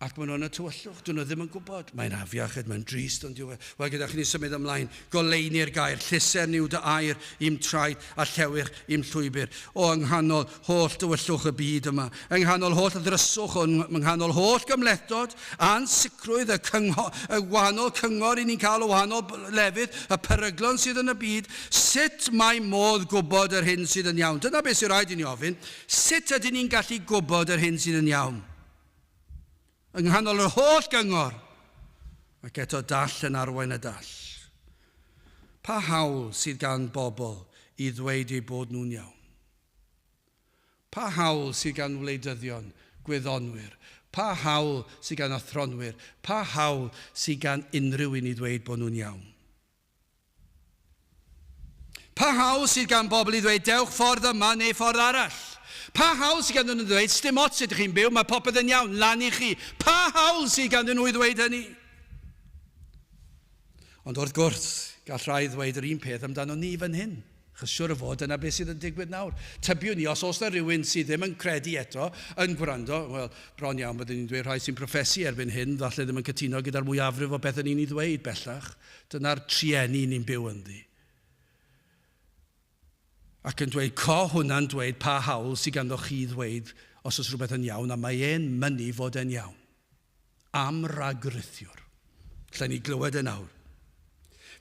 Ac maen nhw yn y tywyllwch, dyn nhw ddim yn gwybod. Mae'n afiach, mae'n drist, ond yw e. Wel, gyda chi ni symud ymlaen. Goleuni'r gair, llusern yw dy air i'm traed a llewych i'm llwybr. O, yng nghanol holl dywyllwch y byd yma, yng nghanol holl ddryswch, yng nghanol holl gymhlethdod, ansicrwydd, y, cyngho, y wahanol cyngor i ni'n cael o wahanol lefydd, y peryglon sydd yn y byd, sut mae modd gwybod yr hyn sydd yn iawn? Dyna beth sy'n rhaid i ni ofyn. Sut ydyn ni'n gallu gwybod yr hyn sydd yn iawn? Yng nghanol yr holl gyngor, ac eto dall yn arwain y dall. Pa hawl sydd gan bobl i ddweud eu bod nhw'n iawn? Pa hawl sydd gan wleidyddion, gwyddonwyr? Pa hawl sydd gan athronwyr? Pa hawl sydd gan unrhyw un i ddweud bod nhw'n iawn? Pa hawl sydd gan bobl i ddweud dewch ffordd yma neu ffordd arall? Pa hawl sydd ganddyn nhw ddweud sdim ots sut ydych chi'n byw, mae popeth yn iawn, lan i chi? Pa hawl sydd ganddyn nhw i ddweud hynny? Ond wrth gwrs, gall rhai ddweud yr un peth amdano ni fan hyn. Achos siwr o fod dyna beth sydd yn digwydd nawr. Tybiwn i, os oes na rhywun sydd ddim yn credu eto, yn gwrando, wel, bron iawn byddwn i'n dweud rhai sy'n proffesu erbyn hyn, falle ddim yn cytuno gyda'r mwyafrif o bethau ni'n ei ddweud bellach. Dyna'r trueni ni'n byw ynddi. Ac yn dweud, co hwnna'n dweud pa hawl sydd ganddo chi ddweud os oes rhywbeth yn iawn, a mae e'n mynnu fod e'n iawn. Am ragrithiwr. Lle ni glywed e nawr.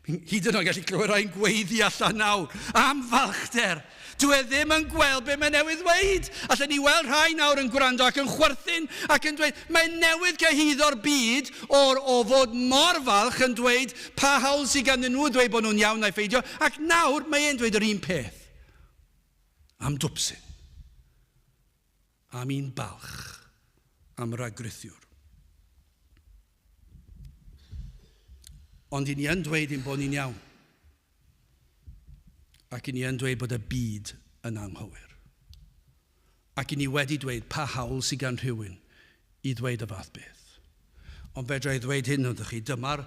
Hyd yn oed gallu clywed rhai'n gweiddi allan nawr. Am falchder. Dwi e ddim yn gweld be mae newydd ddweud. Allen ni weld rhai nawr yn gwrando ac yn chwerthin ac yn dweud, mae newydd cyhuddo'r byd o'r, o fod mor falch yn dweud pa hawl sydd ganddyn nhw ddweud bod nhw'n iawn neu pheidio, ac nawr mae e'n dweud yr un peth. Am dwpsyn. Am un balch, am ragrithiwr. Ond i ni yn dweud ein bod ni'n iawn. Ac i ni yn dweud bod y byd yn anghywir. Ac i ni wedi dweud pa hawl sydd gan rhywun i ddweud y fath beth. Ond fedra i ddweud hyn wrthych chi, dyma'r,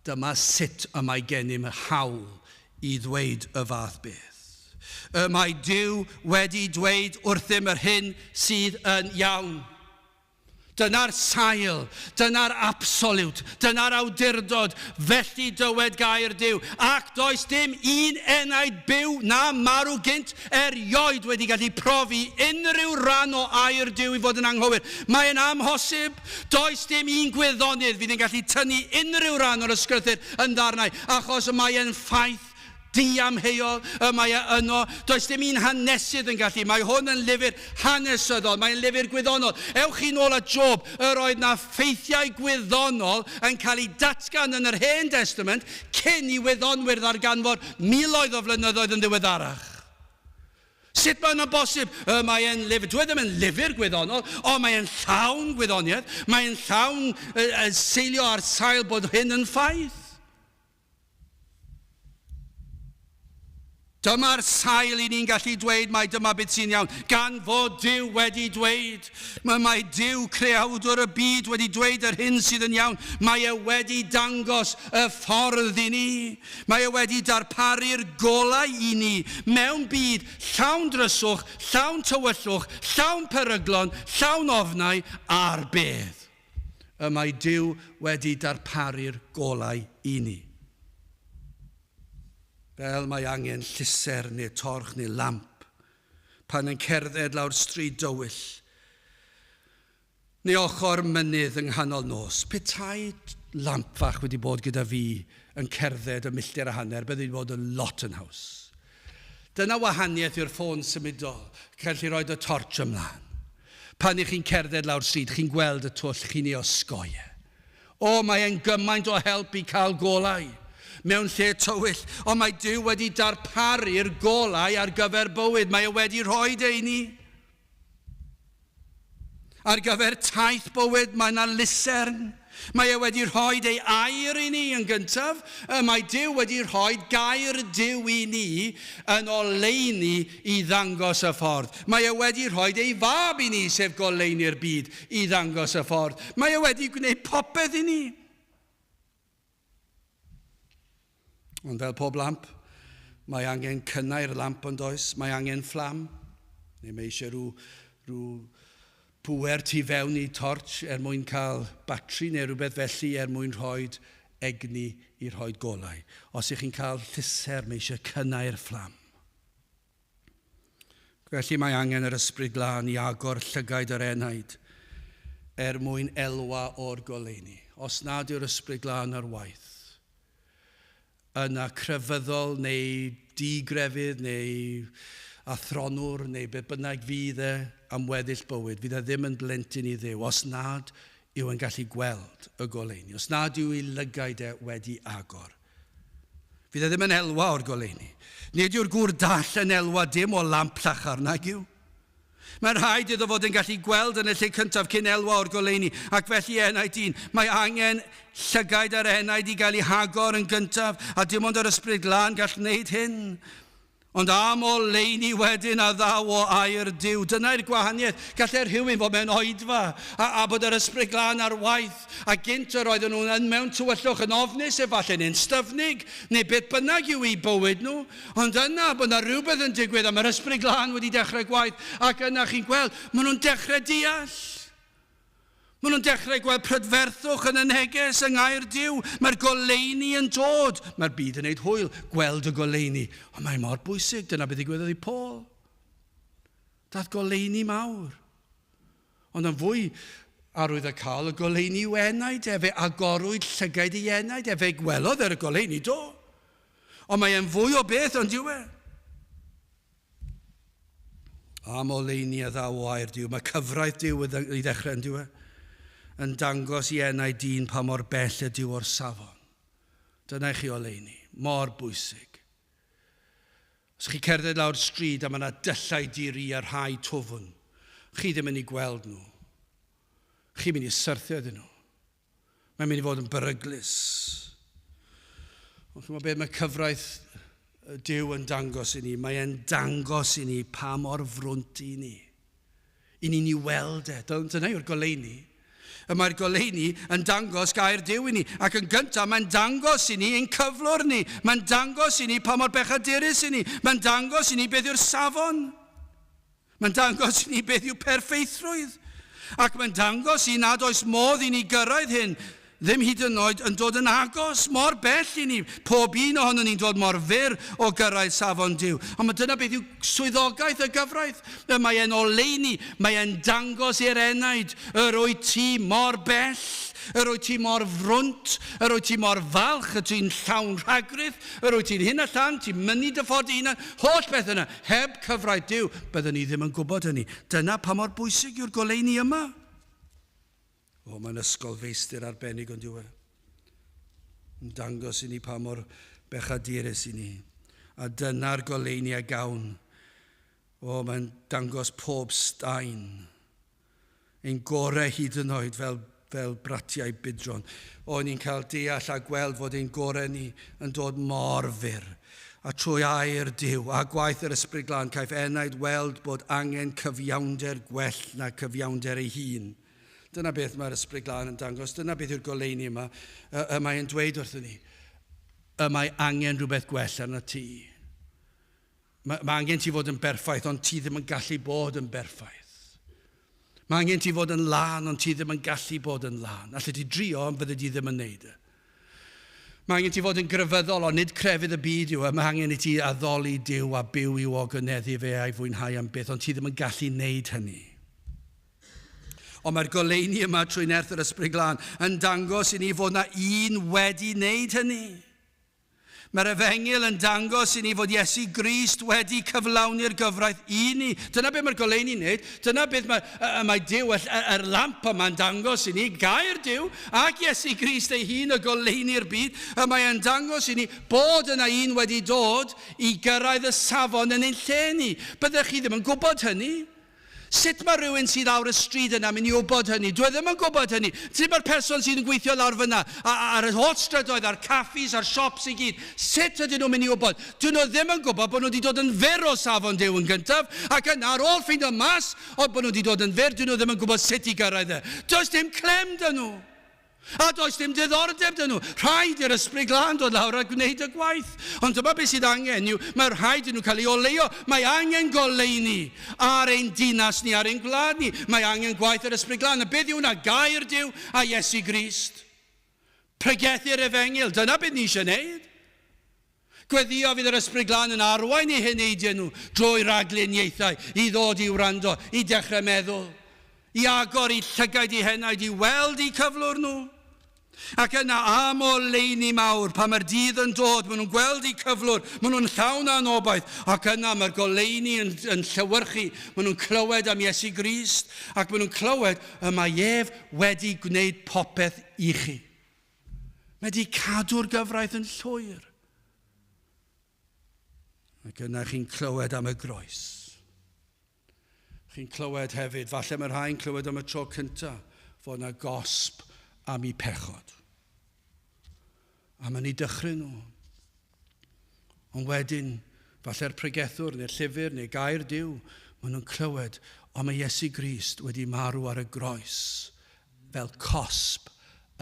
dyma sut y mae gennym hawl i ddweud y fath beth. Y mae Duw wedi dweud wrthym yr hyn sydd yn iawn. Dyna'r sail, dyna'r absoliwt, dyna'r awdurdod, felly dywed gair Duw. Ac does dim un enaid byw na marw gynt erioed wedi gallu profi unrhyw ran o air Duw i fod yn anghywir. Mae'n amhosib. Does dim un gwyddonydd fydd yn gallu tynnu unrhyw ran o'r ysgrythur yn ddarnau, achos mae e'n ffaith diamheuol, y mae e yno. Does dim un hanesydd yn gallu. Mae hwn yn lyfr hanesyddol, mae'n lyfr gwyddonol. Ewch chi nôl at Job, yr oedd na ffeithiau gwyddonol yn cael eu datgan yn yr Hen Destament cyn i wyddonwyr ddarganfod miloedd o flynyddoedd yn ddiweddarach. Sut mae hynna'n bosib? Y mae e'n lyfr, dyw e ddim yn lyfr gwyddonol, ond mae e'n llawn gwyddoniaeth, mae e'n llawn seilio ar sail bod hyn yn ffaith. Dyma'r sail i ni'n gallu dweud mai dyma beth sy'n iawn, gan fod Duw wedi dweud. Mae, mae Duw, creawdwr y byd, wedi dweud yr hyn sydd yn iawn. Mae e wedi dangos y ffordd i ni. Mae e wedi darparu'r golau i ni mewn byd llawn dryswch, llawn tywyllwch, llawn peryglon, llawn ofnau a'r bedd. Y mae Duw wedi darparu'r golau i ni. Fel mae angen llusern neu torch neu lamp pan yn cerdded lawr stryd dywyll neu ochr mynydd yng nghanol nos. Petai lamp fach wedi bod gyda fi yn cerdded y milltir a hanner, bydde wedi bod yn lot yn haws. Dyna wahaniaeth yw'r ffôn symudol, gallu rhoi y torch ymlaen. Pan ych chi'n cerdded lawr stryd, chi'n gweld y twll, chi'n ei osgoi e. O, mae e'n gymaint o help i cael golau mewn lle tywyll, ond mae Duw wedi darparu'r golau ar gyfer bywyd. Mae e wedi rhoi e i ni. Ar gyfer taith bywyd, mae yna lusern. Mae e wedi rhoi ei air i ni yn gyntaf. Mae Duw wedi rhoi gair Duw i ni yn oleuni i ddangos y ffordd. Mae e wedi rhoi ei fab i ni, sef goleuni'r byd, i ddangos y ffordd. Mae e wedi gwneud popeth i ni. Ond fel pob lamp, mae angen cynnau'r lamp yn does, mae angen fflam, neu mae eisiau rhyw, rhyw pŵer tu fewn i torch er mwyn cael batri neu rhywbeth felly er mwyn rhoi egni i rhoi golau. Os ych chi'n cael lluser, mae eisiau cynnau'r fflam. Felly mae angen yr Ysbryd Glân i agor llygaid yr enaid er mwyn elwa o'r goleuni. Os nad yw'r Ysbryd Glân ar waith, yna crefyddol neu digrefydd neu athronwr neu beth bynnag fydd e am weddill bywyd, fydd e ddim yn blentyn i Dduw os nad yw e'n gallu gweld y goleuni, os nad yw ei lygaid e wedi agor. Fydd e ddim yn elwa o'r goleuni. Nid yw'r gŵr dall yn elwa dim o lamp llachar, nag yw? Mae'n rhaid iddo fod yn gallu gweld yn y lle cyntaf cyn elwa o'r goleuni, ac felly enaid dyn. Mae angen llygaid ar enaid i gael ei hagor yn gyntaf, a dim ond yr Ysbryd Glân gall wneud hyn. Ond am oleuni wedyn a ddaw o air Duw. Dyna'r gwahaniaeth. Gallai rhywun fod mewn oedfa a, a bod yr Ysbryd Glân ar waith, a gynt yr oedden nhw'n yn mewn tywyllwch, yn ofnus efallai, neu'n styfnig, neu beth bynnag yw eu bywyd nhw. Ond yna, bod yna rhywbeth yn digwydd a mae'r Ysbryd Glân wedi dechrau gwaith, ac yna chi'n gweld, maen nhw'n dechrau deall. Maen nhw'n dechrau gweld prydferthwch yn y neges yng ngair Duw. Mae'r goleuni yn dod. Mae'r byd yn neud hwyl gweld y goleuni. Ond mae mor bwysig. Dyna beth ddigwyddodd i Paul. Daeth goleuni mawr. Ond yn fwy arwydd y cael y goleuni i'w enaid e. Fe agorwyd llygaid ei enaid e. Fe gwelodd er y goleuni, do. Ond mae e'n fwy o beth, ond yw e? Am oleuni a ddaw o air Duw. Mae cyfraith Duw i ddechrau yn dyw e, yn dangos i enau dyn pa mor bell ydyw o'r safon. Dyna i chi oleuni, mor bwysig. Os chi cerdded lawr stryd a mae yna dyllau diri a rhai twfn, chi ddim yn ei gweld nhw. Chi'n mynd i syrthio iddyn nhw. Mae'n mynd i fod yn beryglus. Ond chymod beth mae cyfraith Duw yn dangos i ni? Mae e'n dangos i ni pa mor frwnt i ni. I ni'n ei weld e. Dyna yw'r goleuni. Y mae'r goleuni yn dangos gair Duw i ni. Ac yn gyntaf, mae'n dangos i ni ein cyflwr ni. Mae'n dangos i ni pa mor bechadurus i ni. Mae'n dangos i ni beth yw'r safon. Mae'n dangos i ni beth yw perffeithrwydd. Ac mae'n dangos i nad oes modd i ni gyrraedd hyn, ddim hyd yn oed yn dod yn agos mor bell i ni. Pob un ohonon ni'n dod mor fyr o gyrraedd safon Duw. Ond mae dyna beth yw swyddogaeth y gyfraith. Y mae e'n oleuni, mae e'n dangos i'r enaid, yr wyt ti mor bell, yr wyt ti mor frwnt, yr wyt ti mor falch, y ti'n llawn rhagrith, yr wyt ti'n hyn a llan, ti'n mynnu dy ffordd dy hunan, holl beth yna. Heb cyfraith Duw, byddwn ni ddim yn gwybod hynny. Dyna pa mor bwysig yw'r goleuni yma. O, mae'n ysgol feistr arbennig ond yw e. Yn dangos i ni pa mor bechadurus i ni. A dyna'r goleuni a gawn. O, mae'n dangos pob staen. Ein gorau hyd yn oed fel, fel bratiau budron. O, ni'n cael deall a gweld fod ein gorau ni yn dod mor fyr. A trwy air Duw a gwaith yr Ysbryd Glân caiff enaid weld bod angen cyfiawnder gwell na cyfiawnder ei hun. Dyna beth mae'r Ysbryd Glân yn dangos, dyna beth yw'r goleuni yma. Y, y mae e'n dweud wrthyn ni, y mae angen rhywbeth gwell arna ti. Mae, mae angen ti fod yn berffaith, ond ti ddim yn gallu bod yn berffaith. Mae angen ti fod yn lân, ond ti ddim yn gallu bod yn lân. Allet ti drio, ond fydde di ddim yn neud e. Mae angen ti fod yn grefyddol, ond nid crefydd y byd yw e. Mae angen i ti addoli Duw a byw i'w ogoneddu fe a'i fwynhau am byth, ond ti ddim yn gallu neud hynny. Ond mae'r goleuni yma trwy nerth yr Ysbryd Glân yn dangos i ni fod na un wedi wneud hynny. Mae'r efengyl yn dangos i ni fod Iesu Grist wedi cyflawni'r gyfraith i ni. Dyna beth mae'r goleuni'n wneud. Dyna beth mae, mae Duw, yr lamp yma'n dangos i ni, gair Duw ac Iesu Grist ei hun, y goleuni'r byd. Y mae e'n dangos i ni bod yna un wedi dod i gyrraedd y safon yn ein lle ni. Byddech chi ddim yn gwybod hynny. Sut mae rhywun sydd lawr y stryd yna mynd i wybod hynny? Dwi e ddim yn gwybod hynny. Sut mae'r person sydd yn gweithio lawr fyna, ar y holl strydoedd, a'r caffis, a'r siops i gyd, sut ydyn nhw'n mynd i wybod? Dyn nhw ddim yn gwybod bod nhw wedi dod yn fyr o safon Duw yn gyntaf, ac yna ar ôl ffeindio mas o bod nhw wedi dod yn fyr, dyn nhw ddim yn gwybod sut i gyrraedd e. Does dim clem 'da nhw. A does dim diddordeb 'da nhw. Rhaid i'r Ysbryd Glân dod lawr a gwneud y gwaith. Ond dyma beth sydd angen yw, mae rhaid i nhw cael ei oleuo. Mae angen goleuni ar ein dinas ni, ar ein gwlad ni. Mae angen gwaith yr Ysbryd Glân. A beth yw hwnna? Gair Duw a Iesu Grist. Pregethu'r efengyl. Dyna beth ni eisiau gwneud. Gweddio fydd yr Ysbryd Glân yn arwain eu heneidiau nhw drwy ragluniaethau i ddod i wrando, i dechrau meddwl, i agor eu llygaid eu henaid i weld eu cyflwr nhw. Ac yna am oleuni mawr, pan mae'r dydd yn dod, maen nhw'n gweld eu cyflwr, maen nhw'n llawn anobaith, ac yna mae'r goleuni yn, yn llewyrchu, maen nhw'n clywed am Iesu Grist, ac maen nhw'n clywed y mae ef wedi gwneud popeth i chi. Mae wedi cadw'r gyfraith yn llwyr. Ac yna chi'n clywed am y groes. Chi'n clywed hefyd, falle mae rhai'n clywed am y tro cyntaf, fod yna gosb am eu pechod. A mae'n eu dychryn nhw. Ond wedyn, falle'r pregethwr neu'r llyfr neu gair Duw, maen nhw'n clywed, ond mae Iesu Grist wedi marw ar y groes fel cosb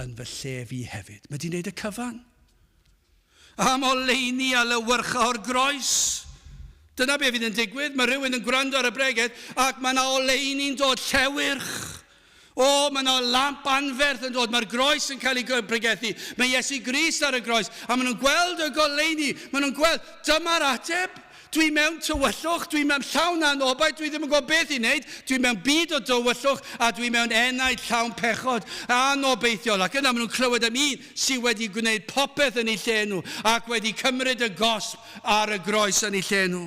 yn fy lle fi hefyd. Mae di wneud y cyfan. Am oleuni a lewyrcha o'r groes. Dyna be fydd yn digwydd. Mae rhywun yn gwrando ar y bregeth ac mae yna oleuni'n dod llewyrch. O, mae yna lamp anferth yn dod. Mae'r groes yn cael ei pregethu. Mae Iesu Grist ar y groes. A maen nhw'n gweld y goleuni. Maen nhw'n gweld, dyma'r ateb. Dwi mewn tywyllwch, dwi mewn llawn anobaith, dwi ddim yn gwybod beth i wneud, dwi mewn byd o dywyllwch a dwi mewn enaid llawn pechod a anobeithiol. Ac yna maen nhw'n clywed am un sydd wedi gwneud popeth yn eu lle nhw ac wedi cymryd y gosb ar y groes yn eu lle nhw.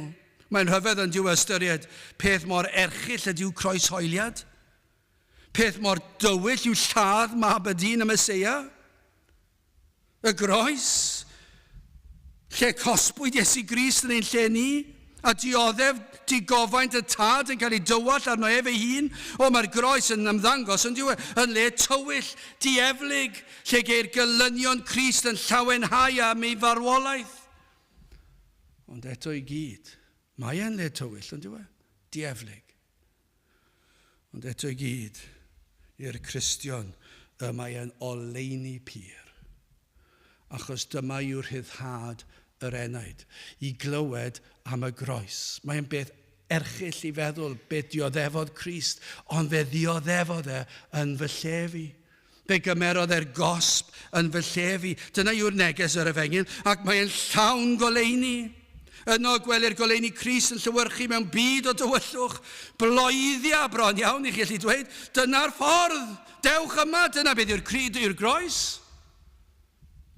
Mae'n rhyfedd yn dyw ystyried peth mor erchyll ydyw croeshoeliad. Peth mor dywyll yw lladd mab y dyn y Meseia. Y groes, lle cosbwyd Iesu Grist yn ein lle ni, a dioddef digofaint y tad yn cael ei dywallt arno ef ei hun. O, mae'r groes yn ymddangos yn diwedd, yn le tywyll, dieflig, lle geir gelynion Crist yn llawenhau am ei farwolaeth. Ond eto i gyd, mae e'n le tywyll, yn diwedd, dieflig. Ond eto i gyd, i'r Cristion, y mae e'n oleuni pur. Achos dyma yw rhyddhad yr enaid, i glywed am y groes. Mae'n beth erchyll i feddwl beth dioddefodd Crist, ond fe ddioddefodd e yn fy lle fi. Fe gymerodd e'r gosb yn fy lle fi. Dyna yw'r neges yr efengyl, ac mae'n llawn goleuni. Yno gwelir goleuni Crist yn llewyrchu mewn byd o dywyllwch. Bloeddia bron iawn i chi allu dweud, dyna'r ffordd, dewch yma, dyna beth yw'r cryd yw'r groes.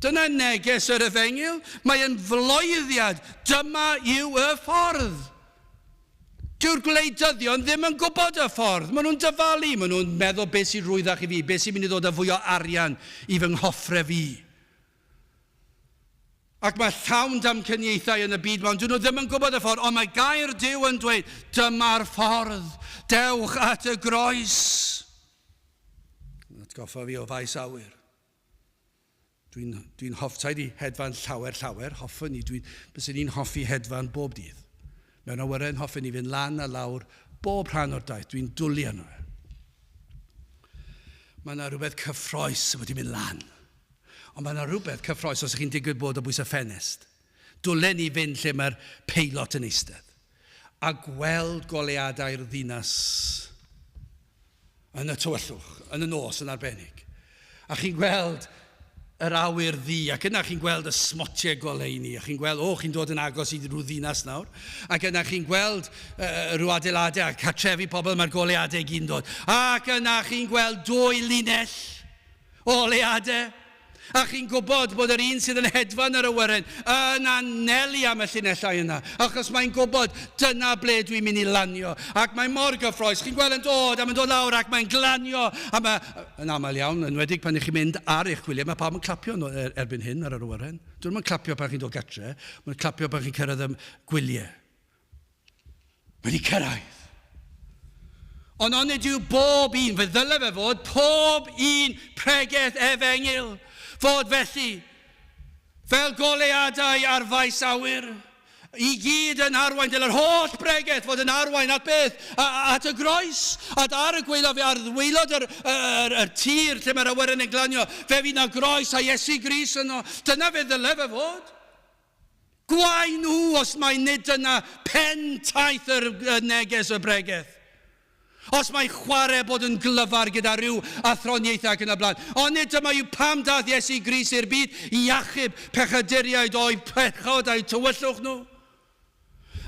Dyna neges yr efengyl, mae'n floeddiad, dyma yw y ffordd. Dyw'r gwleidyddion ddim yn gwybod y ffordd, maen nhw'n dyfalu, maen nhw'n meddwl beth sy'n rwyddach i fi, beth sy'n mynd i ddod â fwy o arian i fy nghoffre fi. Ac mae llawn damcaniaethau yn y byd 'ma, ond dyn nhw ddim yn gwybod y ffordd. Ond mae gair Duw yn dweud, dyma'r ffordd, dewch at y groes. Atgoffa fi o faes awyr. Dwi'n dwi hofftaid i hedfan llawer, llawer. Hoffwn i, dwi'n, byswn i'n hoffi hedfan bob dydd. Mewn awyren hoffwn i fynd lan a lawr bob rhan o'r daith. Dwi'n dwlu arno fe. Mae yna rhywbeth cyffroes wedi mynd lan. Ond mae yna rhywbeth cyffroes os ydych chi'n digwydd bod o bwys y ffenest. Dwlen ni fynd lle mae'r peilot yn eistedd a gweld goleadau'r ddinas yn y tywyllwch, yn y nos yn arbennig. A chi'n gweld yr awyr ddu, ac yna chi'n gweld y smotiau goleuni, a chi'n gweld, o, chi'n dod yn agos i rhyw ddinas nawr, ac yna chi'n gweld rhyw adeiladau a cartrefi pobl, mae'r goleadau i gyd yn dod. Ac yna chi'n gweld dwy linell o oleuadau. A chi'n gwybod bod yr un sydd yn hedfan yr awyren yn anelu am y llinellau yna, achos mae'n gwybod dyna ble dwi'n mynd i lanio. Ac mae mor gyffroes. Chi'n gweld yn dod a mae'n dod lawr ac mae'n glanio. A mae, yn aml iawn, yn enwedig pan ych chi'n mynd ar eich gwyliau, mae pawb yn clapio er, erbyn hyn ar yr awyren. Dyn nhw'n clapio pan chi'n dod gatre, mae'n clapio pan chi'n cyrraedd y gwyliau. Mae wedi cyrraedd. Ond onid yw bob un, fe ddyle fe fod, pob un pregeth efengyl fod felly, fel goleuadau ar faes awyr, i gyd yn arwain, dyle'r holl bregeth fod yn arwain at beth? A, at y groes, at ar y gwaelod, fe ar ddwaelod yr, yr, yr tir lle mae'r awyren yn glanio, fe fydd na groes a Iesu Grist yno. Dyna fe ddyle fe fod. Gwae nhw os mai nid dyna pen taith yr neges y bregeth. Os mai chwarae bod yn glyfar gyda rhyw athroniaethau ac yn y blaen. Ond nid dyma yw pam daeth Iesu Grist i'r byd i achub pechaduriaid o'u pechod a'u tywyllwch nhw.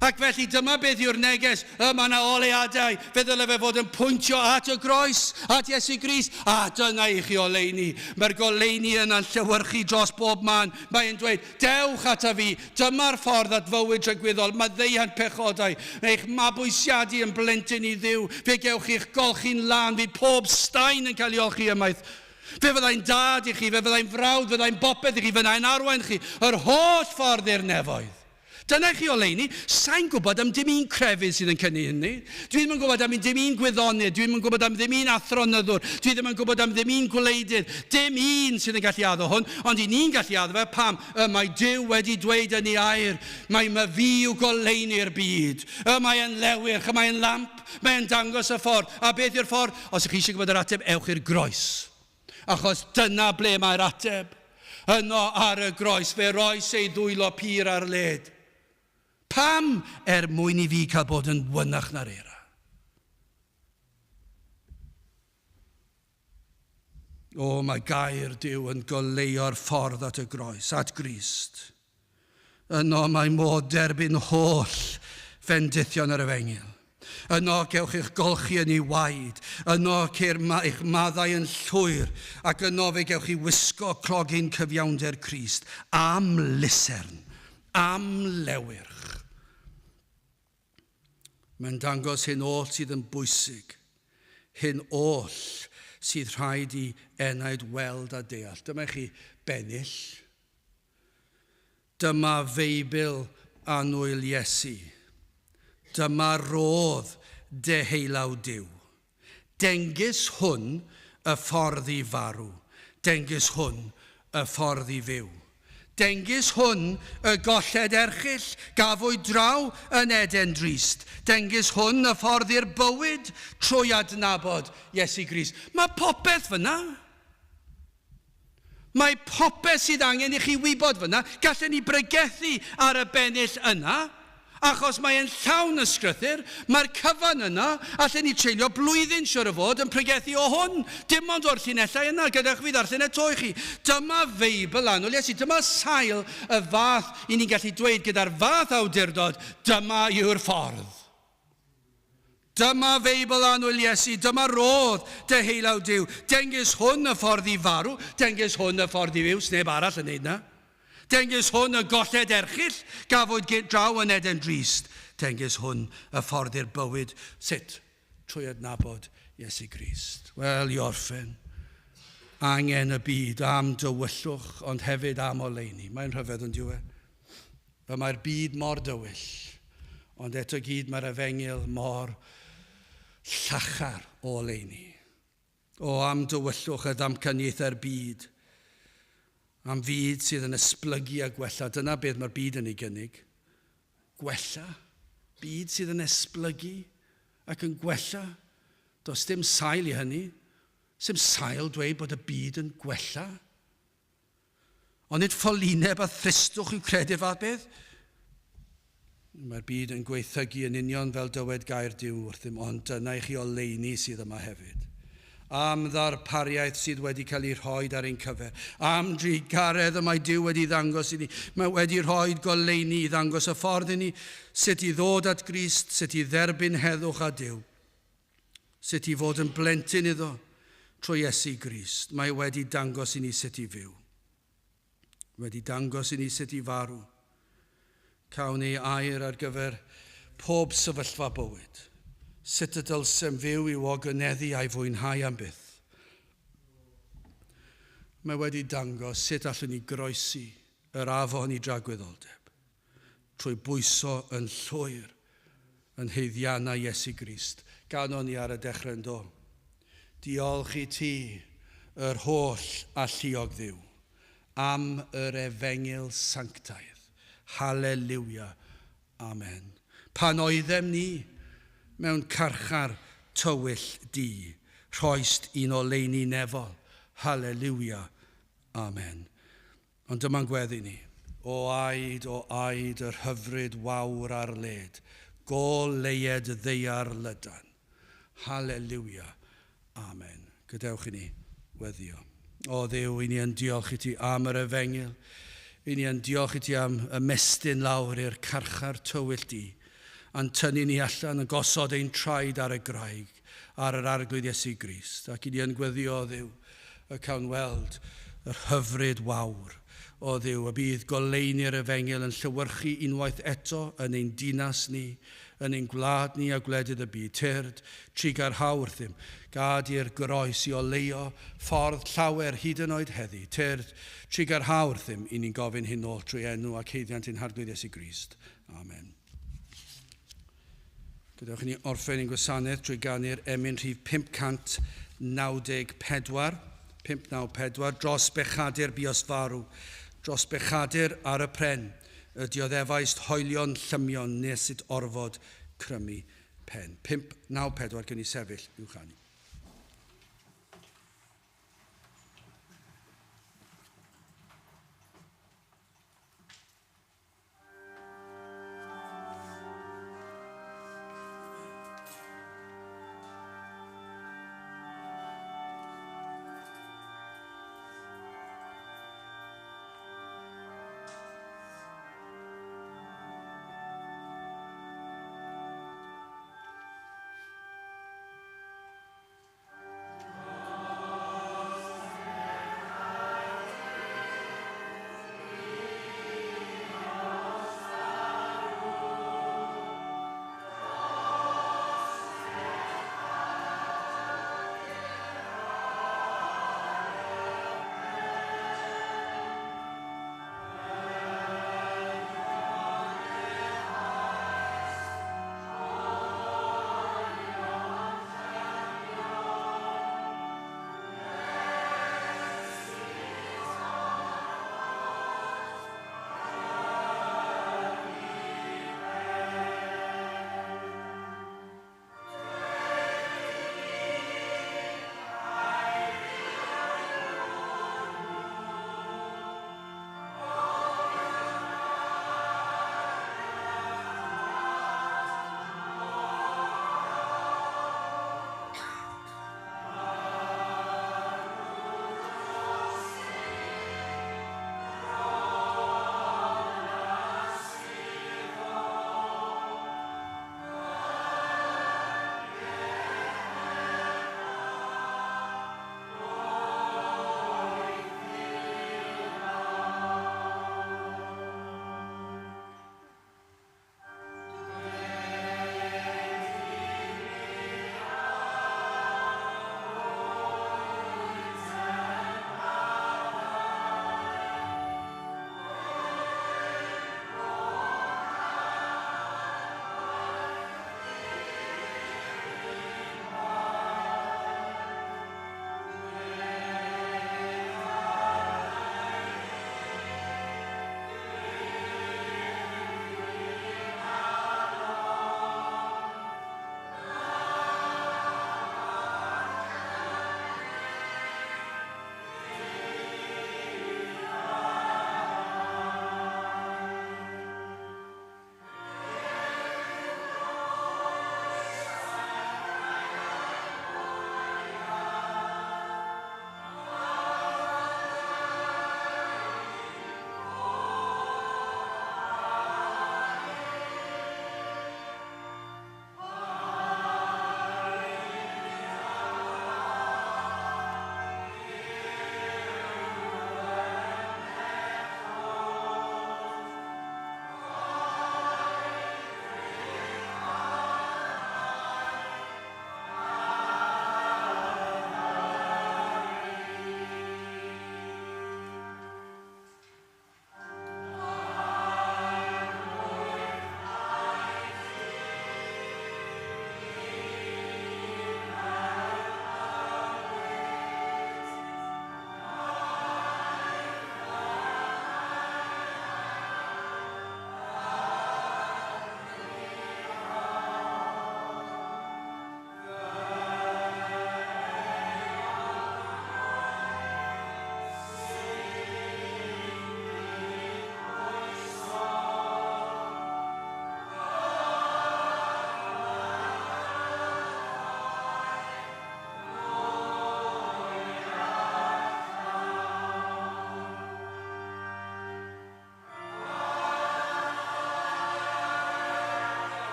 Ac felly dyma beth yw'r neges, y mae yna oleuadau, fe ddyle fe fod yn pwyntio at y groes, at Iesu Grist, a dyna i chi oleuni. Mae'r goleuni yna'n llewyrchu dros bob man. Mae'n dweud, dewch ata fi, dyma'r ffordd at fywyd tragwyddol, maddeuant pechodau, eich mabwysiadu yn blentyn i Dduw, fe gewch chi'ch golchi'n lân, fydd pob staen yn cael ei olchi ymaith. Fe fyddai'n dad i chi, fe fyddai'n frawd, fyddai'n bopeth i chi, fyddai'n arwain chi yr holl ffordd i'r nefoedd. Dyna i chi oleuni. Sa i'n gwybod am dim un crefydd sydd yn cynnig hynny. Dwi ddim yn gwybod am dim un gwyddonydd, dwi ddim yn gwybod am ddim un athronyddwr, dwi ddim yn gwybod am ddim un gwleidydd, dim un sydd yn gallu addo hwn, ond i ni'n gallu addo fe, pam? Y mae Duw wedi dweud yn ei air, mai my fi yw goleuni'r byd. Y mae e'n lewyrch, y mae e'n lamp, mae e'n dangos y ffordd. A beth yw'r ffordd? Os ych chi eisiau gwybod yr ateb, ewch i'r groes. Achos dyna ble mae'r ateb. Yno ar y groes, fe roes ei ddwylo pur ar led. Pam? Er mwyn i fi cael bod yn wynach na'r eira. O, mae gair Duw yn goleuo'r ffordd at y groes, at Grist. Yno mae modd derbyn holl fendithion yr efengyl. Yno cewch eich golchi yn ei waed. Yno ceir ma eich maddau yn llwyr. Ac yno fe gewch chi wisgo clogyn cyfiawnder Crist am lusern, am lewyrch. Mae'n dangos hyn oll sydd yn bwysig, hyn oll sydd rhaid i enaid weld a deall. Dyma i chi bennill. Dyma Feibl annwyl Iesu. Dyma rodd deheulaw Duw. Dengys hwn y ffordd i farw. Dengys hwn y ffordd i fyw. Dengys hwn y golled erchyll gafwyd draw yn Eden drist. Dengys hwn y ffordd i'r bywyd trwy adnabod Iesu Grist. Mae popeth fyna. Mae popeth sydd angen i chi wybod fyna. Gallen ni bregethu ar y bennill yna. Achos mae'n llawn ysgrythyr, mae'r cyfan yna, allen ni treulio blwyddyn siwr o fod yn pregethu o hwn. Dim ond o'r llinellau yna, gadewch fi ddarllen eto i chi. Dyma Feibl annwyl Iesu, dyma sail y fath i ni'n gallu dweud gyda'r fath awdurdod, dyma yw'r ffordd. Dyma Feibl annwyl Iesu, dyma rodd deheulaw Duw. Dengys hwn y ffordd i farw, dengys hwn y ffordd i fyw, sneb arall yn neud na. Dengys hwn y golled erchyll gafwyd draw yn Eden drist. Dengys hwn y ffordd i'r bywyd. Sut? Trwy adnabod Iesu Grist. Wel, i orffen, angen y byd am dywyllwch, ond hefyd am oleuni. Mae'n rhyfedd yn diwe. Y mae'r byd mor dywyll, ond eto gyd mae'r efengyl mor llachar o oleuni. O am dywyllwch y ddamcaniaethau'r byd, am fyd sydd yn esblygu a gwella. Dyna beth mae'r byd yn ei gynnig. Gwella. Byd sydd yn esblygu ac yn gwella. Does dim sail i hynny. Sim sail dweud bod y byd yn gwella. Ond nid ffolineb a thristwch yw credu'r fath beth. Mae'r byd yn gweithygu yn union fel dywed gair Duw wrthym, ond dyna i chi oleuni sydd yma hefyd. Am ddarpariaeth sydd wedi cael ei rhoi ar ein cyfer. Am drugaredd y mae Duw wedi ddangos i ni. Mae wedi rhoi goleuni i ddangos y ffordd i ni, sut i ddod at Grist, sut i dderbyn heddwch â Duw, sut i fod yn blentyn iddo trwy Iesu Grist. Mae wedi dangos i ni sut i fyw. Wedi dangos i ni sut i farw. Cawn ei air ar gyfer pob sefyllfa bywyd. Sut y dylsem fyw i'w ogoneddu a'i fwynhau am byth. Mae wedi dangos sut allwn ni groesi yr afon i dragwyddoldeb trwy bwyso yn llwyr yn haeddiannau Iesu Grist. Ganon ni ar y dechrau yn do. Diolch i ti, yr holl alluog Dduw, am yr efengyl sanctaidd. Haleluia. Amen. Pan oeddem ni mewn carchar tywyll du, rhoist un oleuni nefol. Haleluia. Amen. Ond dyma'n gweddi ni. O aed, yr hyfryd wawr ar led, goleued ddaear lydan. Haleluia. Amen. Gadewch i ni weddio. O Dduw, i ni yn diolch i ti am yr efengyl. I ni yn diolch i ti am ymestyn lawr i'r carchar tywyll di, a'n tynnu ni allan yn gosod ein traed ar y graig, ar yr Arglwydd Iesu Grist. Ac i ni yn gweddio, o Dduw, y cawn weld yr hyfryd wawr o Dduw, y bydd goleuni'r efengyl yn llewyrchu unwaith eto yn ein dinas ni, yn ein gwlad ni a gwledydd y byd. Tyrd, trugarha wrthym, gad i'r groes i oleuo ffordd llawer hyd yn oed heddi. Tyrd, trugarha wrthym, i ni'n gofyn hyn oll trwy enw ac haeddiant ein Harglwydd Iesu Grist. Amen. Gadewch i ni orffen ein gwasanaeth trwy ganu'r emyn rhif 594, 594, dros bechadur buost farw, dros bechadur ar y pren, y dioddefaist hoelion llymion nes it orfod crymu pen. 594, gen i sefyll i'w chanu.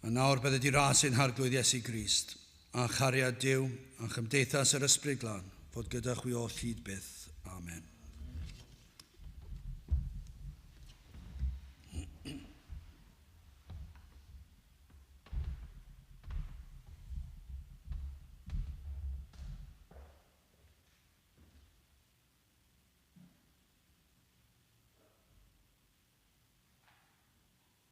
A nawr bydded i ras ein harglwydd Iesu Grist, a chariad Duw, a chymdeithas yr Ysbryd Glân, fod gyda chwi oll hyd byth. Amen.